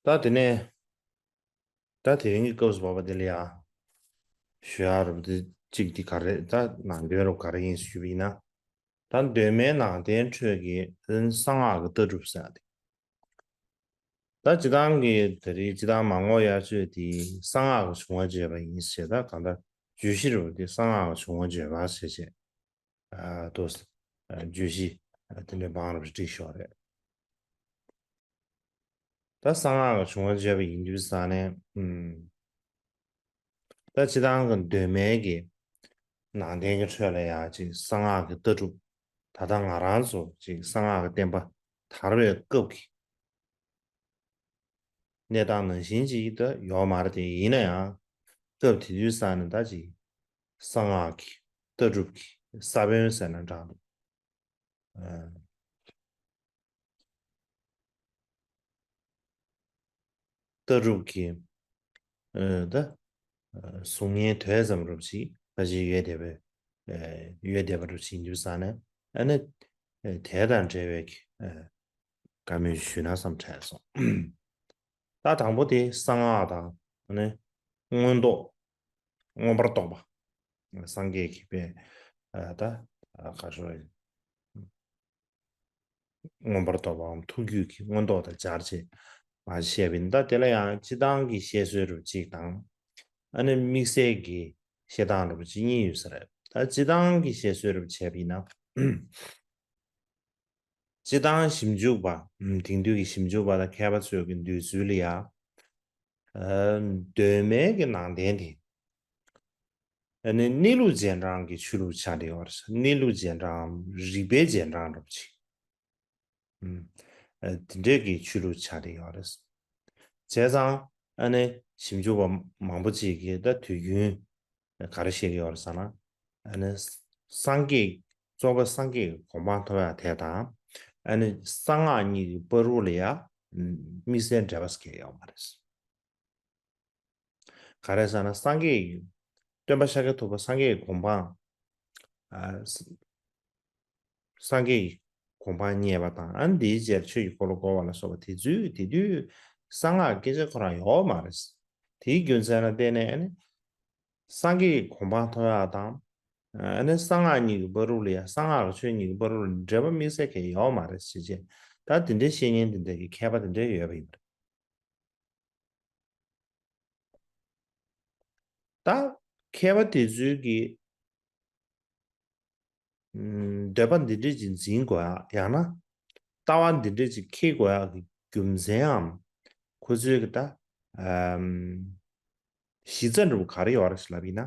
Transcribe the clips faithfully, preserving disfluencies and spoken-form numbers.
ད་དེ་ནས་ད་དེ་རིང་གི་སྐབས་སུ་བབ་པ་དེ་ལ་ཡ་ཞུ་ཡག་རབ་དེ་གཅིག་དེ་ག་རེ། ད་ནང་དོན་རབ་ག་རེ་ཡིན་ཞུས་པ་ཡིན་ན། ད་གདོད་མའི་ནང་བསྟན་ཁྲོད་ཀྱི་གསང་སྔགས་ཀྱི་ལྟ་གྲུབ་ཟེར་ཡག་དེ། ད་སྤྱིར་བཏང་གི་ད་རེས་སྤྱིར་བཏང་མ་དངོས་ཡར་ཆོད་དེ་གསང་སྔགས་ཀྱི་བྱུང་བ་བརྗོད་པ་ཡིན་ཞེས། ད་གང་ལྟར་བརྗོད་གཞི་རུ་དེ་གསང་སྔགས་ཀྱི་བྱུང་བ་བརྗོད་པ་ཞེས་བྱས། ཨ་ཏོ། ཨ་བརྗོད་གཞི་ཨ་དེ་འདྲའི་བང་རུ་བསྒྲིགས་ཤོག་རེད། ད་གསང་སྔགས་ཀྱི་བྱུང་བ་བརྗོད་པ་ཡིན་དུས་ཙང་ནས། ཨུམ། ད་སྤྱིར་བཏང་གི་གདོད་མའི་གི་ནང་བསྟན་གྱི་ཁྲོད་ལ་ཡང་ཅིག་གསང་སྔགས་ཀྱི་ལྟ་གྲུབ། ད་ལྟ་ང་རང་ཚོ་ཅིག་གསང་སྔགས་ཀྱི་བསྟན་པ་དར་བའི་སྐབས་ཀྱི་གནས་སྟངས་ནང་བཞིན་ཅིག་ད་ཡོད་མ་རེད་དེ། ཡིན་ན་ཡང་སྐབས་དེ་དུས་ཙང་ནས་ད་ཅིག་གསང་སྔགས་ཀྱི་ལྟ་གྲུབ་ཀྱི་ས་བོན་ཟེར་ན་འདྲ་འདུག་ཨ། ལྟ་གྲུབ་ཀྱི་ཨ་ད་ཨ་གཟུགས་བརྙན་དོད་ཙམ་རུ་ཅིག་ཕལ་ཆེར་ཡོད་བསྡད་པའི་ཨ་ཡོད་བསྡད་པ་རུ་ཅིག་ཡིན་དུས་ཙང་ནས། ཨ་ནི་ཨ་དེ་དང་འབྲེལ་བའི་ཨ་བཀའ་མོལ་ཞུས་ན་བསམ་དྲན་སོང་། ད་དང་པོ་དེ་གསང་སྔགས་དང་ཨ་ནི་མངོན་རྟོགས། མངོན་པར་རྟོགས་པ། སངས་རྒྱས་ཀྱི་དཔེ་ཨ་ད་ཨ་ག་ཞོ་མངོན་པར་རྟོགས་པའམ་ཐུགས་རྒྱུད་ཀྱི་མངོན་རྟོགས་དང་སྦྱར་བྱས་མ་བཤད་པ་ཡིན། ད་དེ་ལ་ཡང་སྤྱིར་བཏང་གི་བཤད་སྲོལ་རུ་གཅིག་དང་། ཨ་ནི་དམིགས་བསལ་གྱི་བཤད་སྟངས་རུ་གཅིག་གཉིས་ཡོད་ས་རེད། ད་སྤྱིར་བཏང་གི་བཤད་སྲོལ་རུ་བྱས་པ་ཡིན་ན། སྤྱིར་བཏང་ཞིབ་འཇུག་པ། ཨུམ། དེང་དུས་ཀྱི་ཞིབ་འཇུག་པ་དང་མཁས་པ་ཚོའི་གི་འདོད་ཚུལ་ལ་ཡ། ཨ་གདོད་མའི་གི་ནང་བསྟན་དེ། ཨ་ནི་གནས་ལུགས་རྗེས་འབྲང་གི་ཆོས་ལུགས་ཆགས་བསྡད་ཡོད་རེད། གནས་ལུགས་རྗེས་འབྲང་རིགས་པའི་རྗེས་འབྲང་འདྲ་པོ་ཅིག་ཨུམ། ཨ་དེ་འདྲས་ཀྱི་ཆོས་ལུགས་ཆགས་བསྡད་ཡོད་རེད། བྱས་ཙང་ཨ་ནི་ཞིབ་འཇུག་པ་མང་པོ་ཅིག་གིས་ད་དུས་རྒྱུན་ག་རེ་བཤད་ཀྱི་ཡོད་རེད་ཟེར་ན། ཨ་ནི་སངས་རྒྱས། རྫོགས་པའི་སངས་རྒྱས་ཀྱི་གོ་འཕང་ཐོབ་ཡག་དེ་དང་། ཨ་ནི་གསང་སྔགས་གཉིས་ཀྱི་བར་དུ་ལ་ཡ་དམིགས་བསལ་འབྲེལ་བ་ཟེར་མཁན་ཡོད་མ་རེད། ག་རེ་ཟེར་ན་སངས་རྒྱས་ཀྱི། སྟོན་པ་ཤཱཀྱ་ཐུབ་པ་སངས་རྒྱས་ཀྱི་གོ་འཕང་། ཨ་ས་སངས་རྒྱས་ཀྱི་གོ་འཕང་བརྙེས་པ་དང་། ཨ་ནི་དེའི་རྗེས་ཆོས་ཀྱི་འཁོར་ལོ་བསྐོར་བ་ལ་སོགས་པ་དེ་ཚོའི་དེ་དུས་གསང་སྔགས་སྐད་ཆ་ཁོ་རང་ཡོད་མ་རེད། དེའི་རྒྱུ་མཚན་ལ་བརྟེན་ནས་ཨ་ནི་སངས་རྒྱས་ཀྱི་གོ་འཕང་ཐོབ་ཡག་དང་། ཨ་ནི་གསང་སྔགས་གཉིས་ཀྱི་བར་དུ་ལ་ཡ། གསང་སྔགས་ཀྱི་ཆོས་གཉིས་ཀྱི་བར་དུ་ལ་འབྲེལ་བ་དམིགས་བསལ་གང་ཡང་ཡོད་མ་རེད་ཟེར་བྱས། ད་དེ་འདྲའི་བཤད་མཁན་དེ་འདྲ་གི་མཁས་པ་དེ་འདྲ་ཡོད་པ་ཡིན་པ་རེད། ད་མཁས་པ་དེ་ཚོའི་གི་ཨུམ་འདོད་པ་འདི་འདྲས་ཅིག་འཛིན་དགོས་ཡག་ཡང་ན་ལྟ་བ་འདི་འདྲས་ཅིག་འཁྱེར་དགོས་ཡག་གི་རྒྱུ་མཚན་འམ། ཁོ་ཚོའི་གི་ད་ཨམ་གཞི་རྩ་འདྲ་པོ་ག་རེ་ཡོད་རེད་ཟེར་ལབ་ཡིན་ན།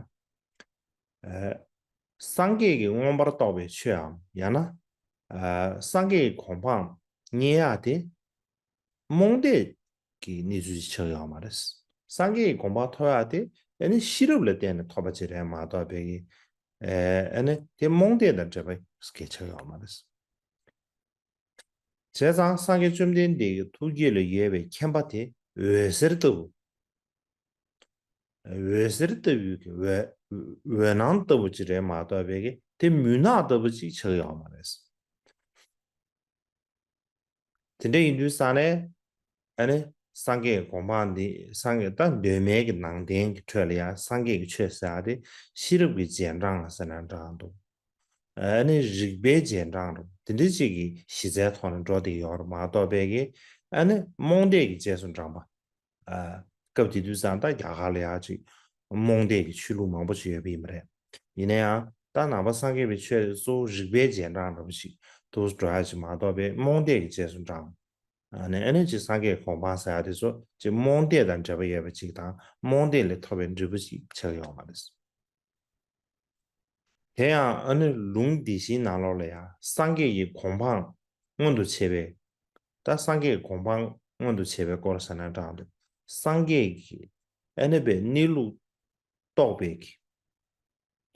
ཨ་སངས་རྒྱས་ཀྱིས་མངོན་པར་རྟོགས་པའི་ཆོས་འམ། ཡང་ན་ཨ་སངས་རྒྱས་ཀྱི་གོ་འཕང་བརྙེས་ཡག་དེ་རྨོངས་དད་ཀྱི་གནས་ཚུལ་ཞིག་ཆགས་ཡོད་མ་རེད། སངས་རྒྱས་ཀྱི་གོ་འཕང་ཐོབ་ཡག་དེ་ཨ་ནི་ཤེས་རབ་ལ་བརྟེན་ནས་ཐོབ་པ་ཅིག་རེད་མ་གཏོགས་པའི་གི་ཨ་ཨ་ནི་དེ་རྨོངས་དད་དང་འབྲེལ་བ་གང་ཡང་ཆགས་ཡོད་མ་རེད། བྱས་ཙང་སངས་རྒྱས་བཅོམ་ལྡན་འདས་ཀྱི་ཐུགས་བསྐྱེད་ལ་ཡོད་པའི་མཁྱེན་པ་དེ་འོད་ཟེར་ལྟ་བུ། འོད་ཟེར་ལྟ་བུའི་གི་འོད་འོད་སྣང་ལྟ་བུ་ཅིག་རེད་མ་གཏོགས་པའི་གི་དེ་མུན་ནག་ལྟ་བུ་ཅིག་ཆགས་ཡོད་མ་རེད། དེ་འདྲ་ཡིན་དུས་ཙང་ནས་ཨ་ནི་སངས་རྒྱས་ཀྱི་གོ་འཕང་འདི། སངས་རྒྱས་ད་གདོད་མའི་གི་ནང་བསྟན་གྱི་ཁྲོད་ལ་ཡང་སངས་རྒྱས་ཀྱི་ཆོས་ཟེར་ཡག་དེ་ཤེས་རབ་ཀྱི་རྗེས་འབྲང་ཟེར་ན་འདྲ་འདུག་ཨ་ནི་རིགས་པའི་རྗེས་འབྲང་རུ་དེ་འདྲ་ཅིག་གི་གཞི་རྩའི་ཐོག་ནས་འགྲོ་བསྡད་ཡོད་རེད་མ་གཏོགས་པའི་གི་ཨ་ནི་རྨོངས་དད་ཀྱི་རྗེས་སུ་འབྲང་པ། ཨ་སྐབས་དེ་དུས་ཙང་ད་རྒྱ་གར་ལ་ཡང་ཅིག་རྨོངས་དད་ཀྱི་ཆོས་ལུགས་མང་པོ་ཞིག་ཡོད་པ་ཡིན་པ་རེད། ཡིན་ན་ཡང་ད་ནང་པ་སངས་རྒྱས་པའི་ཆོས་དེ་གཙོ་བོ་རིགས་པའི་རྗེས་འབྲང་འདྲ་པོ་ཞིག་ཏུ་འགྲོ་ཡག་ཅིག་མ་གཏོགས་པའི་རྨོངས་དད་ཀྱི་རྗེས་སུ་འབྲང་། ཨ་ནི་ཨ་ནི་ཅིག་སངས་རྒྱས་གོ་འཕང་ཟེར་ཡག་དེ་ཚོ་ཅིག་རྨོངས་དད་དང་འབྲེལ་བ་ཡོད་པ་ཅིག་དང་རྨོངས་དད་ལས་ཐོབ་པའི་འབྲས་བུ་ཅིག་ཆགས་ཡོད་མ་རེད། དེ་ཡང་ཨ་ནི་ལུང་འདི་བཞིའི་ནང་ལོགས་ལ་ཡང་སངས་རྒྱས་ཀྱི་གོ་འཕང་མངོན་དུ་བྱས་པའི། ད་སངས་རྒྱས་ཀྱི་གོ་འཕང་མངོན་དུ་བྱས་པའི་སྐོར་ཟེར་ན་འདྲ་འདུག་སངས་རྒྱས་ཀྱི་ཨ་ནི་པའི་གནས་ལུགས་རྟོགས་པའི་གི་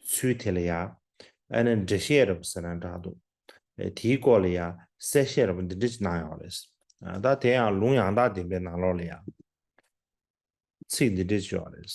ཚུལ་དེ་ལ་ཡང་ཨ་ནི་འགྲེལ་བཤད་རབ་ཟེར་ན་འདྲ་འདུག་དེའི་སྐོར་ལ་ཡང་གསལ་བཤད་རབ་འདི་འདྲ་ཅིག་གནང་ཡོད་རེད། ད་དེ་ཡང་ལུང་ཡང་དག་བདེན་པའི་ནང་ལོགས་ལ་ཡང་། ཚིག་འདི་འདྲ་ཅིག་ཡོད་རེད།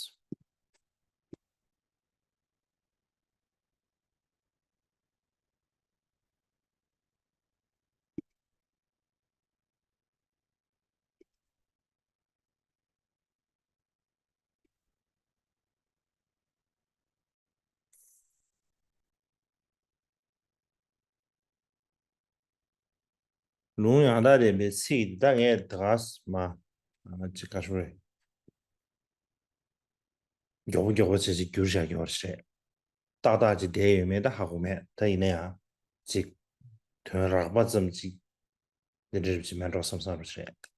ལུང་ཡང་དག་ལྡན་པའི་ཚིག་འདི་ད་ངས་དེ་ག་མ་ཅིག་ག་ཤོར་རེད། མགྱོགས་པོ་མགྱོགས་པོ་བྱས་ཅིག་བསྒྱུར་བཞག་ཡོད་རེད། ཏག་ཏག་ཅིག་བསྡད་ཡོད་མེད་ད་ཧ་གོ་མེད། ད་ཡིན་ན་ཡང་ཅིག་དོན་རགས་པ་ཙམ་ཅིག་འདི་འདྲ་ཅིག་མེད་འགྲོ་བསམ་བསམ་རེད།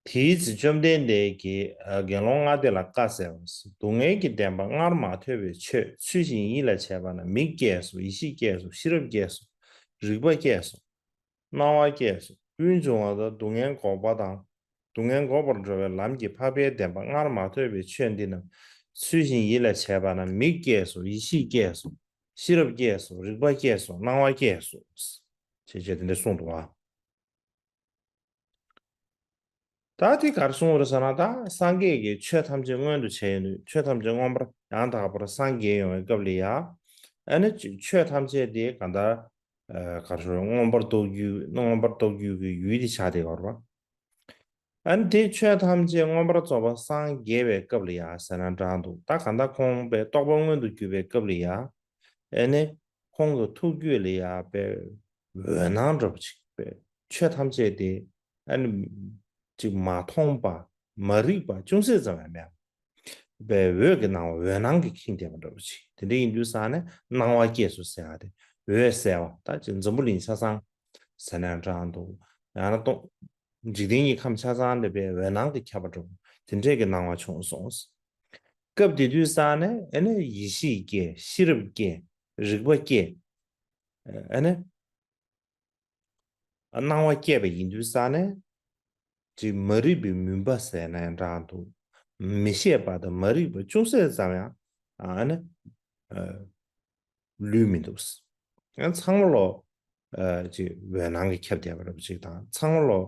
དེའི་ཚེ་བཅོམ་ལྡན་འདས་ཀྱིས་དགེ་སློང་ལྔ་སྡེ་ལ་བཀའ་སྩལ་པ། སྡུག་བསྔལ་གྱི་བདེན་པ་སྔར་མ་ཐོས་པའི་ཆོས་ཚུལ་བཞིན་ཡིད་ལ་བྱེད་པ་ན་མིག་སྐྱེས་སོ། ཡིད་ཤེས་སྐྱེས་སོ། ཤེས་རབ་སྐྱེས་སོ། རིག་པ་སྐྱེས་སོ། སྣང་བ་སྐྱེས་སོ། ཀུན་འབྱུང་བ་དང་སྡུག་བསྔལ་འགོག་པ་དང་། སྡུག་བསྔལ་འགོག་པར་འགྲོ་བའི་ལམ་གྱི་འཕགས་པའི་བདེན་པ་སྔར་མ་ཐོས་པའི་ཆོས་འདི་རྣམས་ཚུལ་བཞིན་ཡིད་ལ་བྱེད་པ་ན་མིག་སྐྱེས་སོ། ཡིད་ཤེས་སྐྱེས་སོ། ཤེས་རབ་སྐྱེས་སོ། རིག་པ་སྐྱེས་སོ། སྣང་བ་སྐྱེས་སོ། ཞེས་བྱས་དེ་འདྲ་གསུངས་འདུག་བ། ད་དེ་ག་རེ་གསུངས་རེད་ཟེར་ན། ད་སངས་རྒྱས་ཀྱིས་ཆོས་ཐམས་ཅད་མངོན་དུ་བྱས་ཡོད་དུས། ཆོས་ཐམས་ཅད་མངོན་པར་ཡང་དག་པར་སངས་རྒྱས་ཡོང་བའི་སྐབས་ལ་ཡ། ཨ་ནི་ཆོས་ཐམས་ཅད་དེ་གང་ལྟར་ག་རེ་ཞུ། མངོན་པར་རྟོགས་རྒྱུ། མངོན་པར་རྟོགས་རྒྱུ་གི་ཡུལ་དེ་ཆགས་བསྡད་ཡོད་རེད་བ། ཨ་ནི་དེ་ཆོས་ཐམས་ཅད་མངོན་པར་རྫོགས་པ་སངས་རྒྱས་པའི་སྐབས་ལ་ཡ་ཟེར་ན་འདྲ་འདུག་ད་གང་ལྟར་ཁོང་པའི་རྟོགས་པ་མངོན་དུ་གྱུར་པའི་སྐབས་ལ་ཡ། ཨ་ནི་ཁོང་གི་ཐུགས་རྒྱུད་ལ་ཡ་པའི་འོད་སྣང་འདྲ་པོ་ཅིག་པའི་ཆོས་ཐམས་ཅད་དེ་ཨ་ནི་ཅིག་མ་མཐོང་པ། མ་རིག་པ་ཅུང་ཟད་ཙམ་ཡང་མེད་པའི་འོད་ཀྱི་སྣང་བ། འོད་སྣང་གིས་ཁེངས་བསྡད་པ་འདྲ་པོ་ཅིག་དེ་འདྲ་ཡིན་དུས་ཙང་ནས་སྣང་བ་སྐྱེས་སོ་ཟེར་ཡ་དེ། འོད་གསལ་བ། ད་ཅིག་འཛམ་བུ་གླིང་ཆ་ཚང་ཟེར་ན་འདྲ་འདུག་ཡང་ན་སྟོང་། འཇིག་རྟེན་གྱི་ཁམས་ཆ་ཚང་དེ་པའི་འོད་སྣང་གིས་ཁྱབ་པ་འདྲ་པོ་དེ་འདྲས་ཀྱི་སྣང་བ་བྱུང་སོང་། སྐབས་དེ་དུས་ཙང་ནས་ཨ་ནི་ཡིད་ཤེས་སྐྱེས། ཤེས་རབ་སྐྱེས། རིག་པ་སྐྱེས། ཨ་ནི་སྣང་བ་སྐྱེས་པ་ཡིན་དུས་ཙང་ནས་ཅིག་མ་རིག་པའི་མུན་པ་ཟེར་ན་ཡང་འདྲ་འདུག་མི་ཤེས་པ་དང་མ་རིག་པ་ཅུང་ཟད་ཙམ་ཡང་ཨ་ནི་ལུས་མི་འདུག་ཡང་ཚང་མ་ལོ་ཅིག་འོད་སྣང་གིས་ཁྱབ་བསྡད་པ་འདྲ་པོ་ཅིག་དང་། ཚང་མ་ལོ་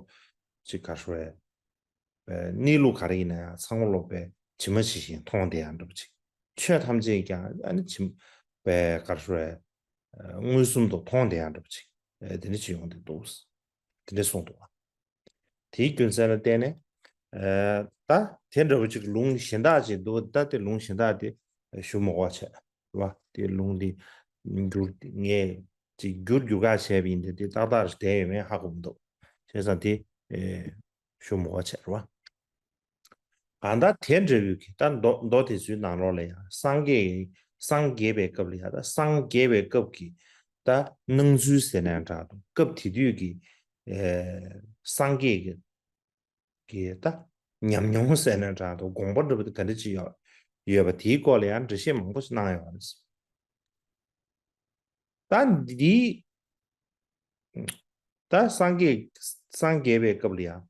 ཅིག་ག་རེ་ཞུ་དགོས་རེད། གནས་ལུགས་ག་རེ་ཡིན་ན་ཡང་ཚང་མ་ལོ་པའི་ཇི་མ་ཇི་བཞིན་མཐོང་བསྡད་ཡ་འདྲ་པོ་ཅིག་ཆོས་ཐམས་ཅད་ཀྱང་ཨ་ནི་ཇི་པའི་ག་རེ་ཞུ་དགོས་རེད། མངོན་སུམ་དུ་མཐོང་བསྡད་ཡ་འདྲ་པོ་ཅིག་དེ་འདྲ་ཅིག་ཡོང་བསྡད་འདུག་དེ་འདྲ་གསུངས་འདུག་དེའི་རྒྱུ་མཚན་ལ་བརྟེན་ནས། ད་དེ་འདྲ་པོ་ཅིག་ལུང་གཞན་དག་ཅིག་འདུག་ད་དེ་ལུང་གཞན་དག་དེ་ཞུ་མི་དགོས་བྱས་རེད་བ། དེ་ལུང་དེ་བསྒྱུར་ངས་ཅིག་བསྒྱུར་བསྒྱུར་ག་བྱས་པ་ཡིན་ཏེ། དེ་ཏག་ཏག་རེད་བསྡད་ཡོད་མེད་ཧ་གོ་མི་འདུག་བྱས་ཙང་དེ་ཞུ་མི་དགོས་བྱས་རེད་བ། གང་ལྟར་དེ་འདྲ་བོའི་གི་ད་མདོ་མདོ་དེ་ཚོའི་ནང་ལོགས་ལ་ཡང་སངས་རྒྱས་སངས་རྒྱས་པའི་སྐབས་ལ་ཡང་ད་སངས་རྒྱས་པའི་སྐབས་ཀྱི་ད་སྣང་ཚུལ་ཟེར་ན་ཡང་འདྲ་འདུག་སྐབས་དེ་དུས་ཀྱི་སངས་རྒྱས་ཀྱི་ཀྱི་ད་ཉམས་མྱོང་ཟེར་ན་འདྲ་འདུག་དགོངས་པ་འདྲ་པོ་དེ་ག་འདྲ་ཅིག་ཡོད་ཡོད་པ་དེའི་སྐོར་ལ་ཡང་འགྲེལ་བཤད་མང་པོ་ཞིག་གནང་ཡོད་རེད། ད་འདི་ད་སངས་རྒྱས་སངས་རྒྱས་པའི་སྐབས་ལ་ཡང་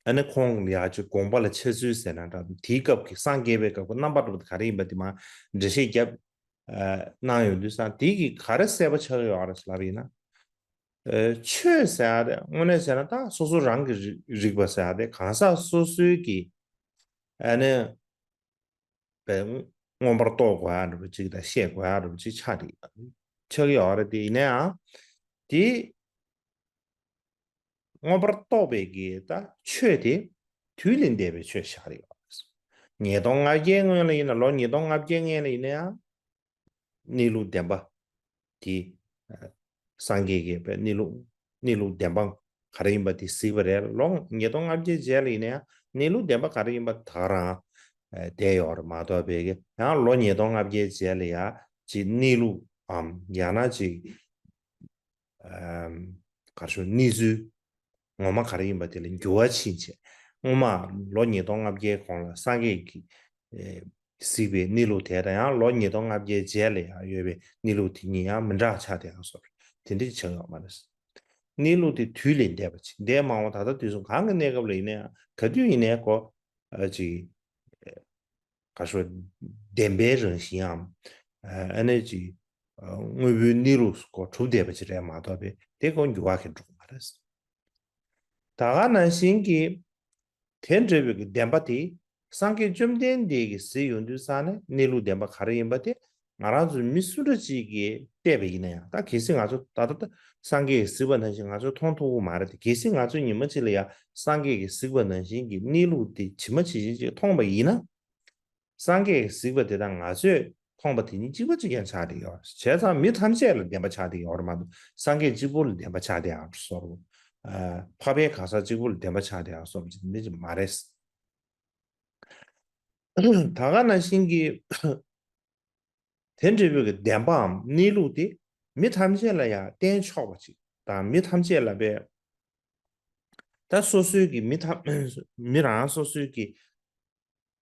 ཨ་ནི་ཁོང་ལ་ཡང་ཅིག་དགོངས་པ་ལ་འཆད་ཚུལ་ཟེར་ན་འདྲ་འདུག་དེའི་སྐབས་ཀྱི་སངས་རྒྱས་པའི་སྐབས་ཀྱི་རྣམ་པ་འདྲ་པོ་དེ་ག་རེ་ཡིན་པ་དེ་མར་འགྲེལ་བཤད་བརྒྱབ་གནང་ཡོང་དུས་ཙང་དེ་གི་ག་རེ་གསལ་པོ་ཆགས་ཡོད་རེད་ལབ་ཡིན་ན། ཆོས་ཟེར་ཡ་དེ་དངོས་གནས་བྱས་ན་ད་སོ་སོ་རང་གི་རིག་རིག་པ་ཟེར་ཡ་དེ་གང་ཟག་སོ་སོའི་གི་ཨ་ནི་པའི་མངོན་པར་རྟོགས་དགོས་ཡ་འདྲ་པོ་ཅིག་དང་ཤེས་དགོས་ཡ་འདྲ་པོ་ཅིག་ཆགས་ཀྱི་ཆགས་ཀྱི་ཡོད་རེད་དེ། ཡིན་ན་ཡང་དེ་མངོན་པར་རྟོགས་པའི་གི་ད་ཆོས་དེ་དུས་ལས་འདས་པའི་ཆོས་ཆགས་ཀྱི་ཡོད་རེད། ཉིས་སྟོང་ལྔ་བརྒྱའི་སྔོན་ལ་ཡིན་ན། ལོ་ཉིས་སྟོང་ལྔ་བརྒྱའི་སྔོན་ལ་ཡིན་ན་ཡང་གནས་ལུགས་བདེན་པ་དེ་སངས་རྒྱས་ཀྱིས་པའི་གནས་ལུགས་གནས་ལུགས་བདེན་པ་ག་རེ་ཡིན་པ་དེ་གཟིགས་པ་རེད། ལོ་ཉིས་སྟོང་ལྔ་བརྒྱའི་རྗེས་ལ་ཡིན་ན་ཡང་གནས་ལུགས་བདེན་པ་ག་རེ་ཡིན་པ་ད་ག་རང་བསྡད་ཡོད་རེད་མ་གཏོགས་པའི་གི་ཡང་ལོ་ཉིས་སྟོང་ལྔ་བརྒྱའི་རྗེས་ལ་ཡང་ཅིག་གནས་ལུགས་འམ་ཡང་ན་ཅིག་ག་རེ་ཞུ་གནས་ཚུལ་ངོ་མ་ག་རེ་ཡིན་པ་དེ་ལ་འགྱུར་བ་ཕྱིན་བྱས། སྔོན་མ་ལོ་ཉིས་སྟོང་ལྔ་བརྒྱའི་གོང་ལ་སངས་རྒྱས་ཀྱིས་གཟིགས་པའི་གནས་ལུགས་དེ་དང་ཡང་ལོ་ཉིས་སྟོང་ལྔ་བརྒྱའི་རྗེས་ལ་ཡང་ཡོད་པའི་གནས་ལུགས་དེ་གཉིས་ཡང་མི་འདྲ་ཆགས་བསྡད་ཡོད་བཟོ་འདྲ་དེ་འདྲ་ཆགས་ཡོད་མ་རེད། གནས་ལུགས་དེ་དུས་ལས་འདས་པ་ཅིག་འདས་མ་འོངས་ད་ལྟ་དུས་གསུམ་གང་གི་གནས་སྐབས་ལ་ཡིན་ན་ཡང་ག་དུས་ཡིན་ནའི་ཁོ་ཅིག་ག་རེ་ཞུ་བདེན་པའི་རང་བཞིན་འམ་ཨ་ནི་ཅིག་དངོས་པོའི་གནས་ལུགས་སུ་ཁོ་གྲུབ་བསྡད་པ་ཅིག་རེད་མ་གཏོགས་པའི་དེ་ཁོ་འགྱུར་བ་གང་འགྲོ་གི་མ་རེད། ད་ག་ནང་བཞིན་གྱི་དེ་འདྲ་བའི་གི་བདེན་པ་དེ་སངས་རྒྱས་བཅོམ་ལྡན་འདས་ཀྱིས་གཟིགས་ཡོང་དུས་ཙང་ནས་གནས་ལུགས་བདེན་པ་ག་རེ་ཡིན་པ་དེ་ང་རང་ཚོ་མི་སུ་འདྲ་ཅིག་གིས་བལྟས་པ་ཡིན་ན་ཡང་། ད་གལ་སྲིད་ང་ཚོ་ད་ལྟ་ད་སངས་རྒྱས་ཀྱིས་གཟིགས་པ་ནང་བཞིན་ང་ཚོ་མཐོང་ཐུབ་ཀྱི་མ་རེད་དེ། གལ་སྲིད་ང་ཚོ་ཉི་མ་གཅིག་ལ་ཡང་སངས་རྒྱས་ཀྱིས་གཟིགས་པ་ནང་བཞིན་གྱི་གནས་ལུགས་དེ་ཇི་མ་ཇི་བཞིན་ཅིག་མཐོང་བ་ཡིན་ན། སངས་རྒྱས་ཀྱིས་གཟིགས་པ་དེ་དང་ང་ཚོས་ མཐོང་བ་དེ་གཉིས་གཅིག་པ་གཅིག་རྐྱང་ཆགས་བསྡད་ཡོད་རེད། བྱས་ཙང་མི་ཐམས་ཅད་ལ་བདེན་པ་ཆགས་བསྡད་ཡོད་རེད་མ་གཏོགས་སངས་རྒྱས་གཅིག་པུ་ལ་བདེན་པ་ཆགས་བསྡད་ཡག་བཟོ་འདྲ། ཨ། འཕགས་པའི་གང་ཟག་གཅིག་པུ་ལ་བདེན་པ་ཆགས་བསྡད་ཡག་བཟོ་འདྲ་དེ་འདྲ་ཅིག་མ་རེད། ད་ག་ནང་བཞིན་གྱི་དེ་འདྲ་བོའི་གི་བདེན་པའམ་གནས་ལུགས་དེ་མི་ཐམས་ཅད་ལ་ཡང་བསྟན་ཆོག་པ་ཅིག་དང་། མི་ཐམས་ཅད་ལ་བས་ད་སོ་སོའི་གི་མི་ཐམས་མི་རང་སོ་སོའི་གི་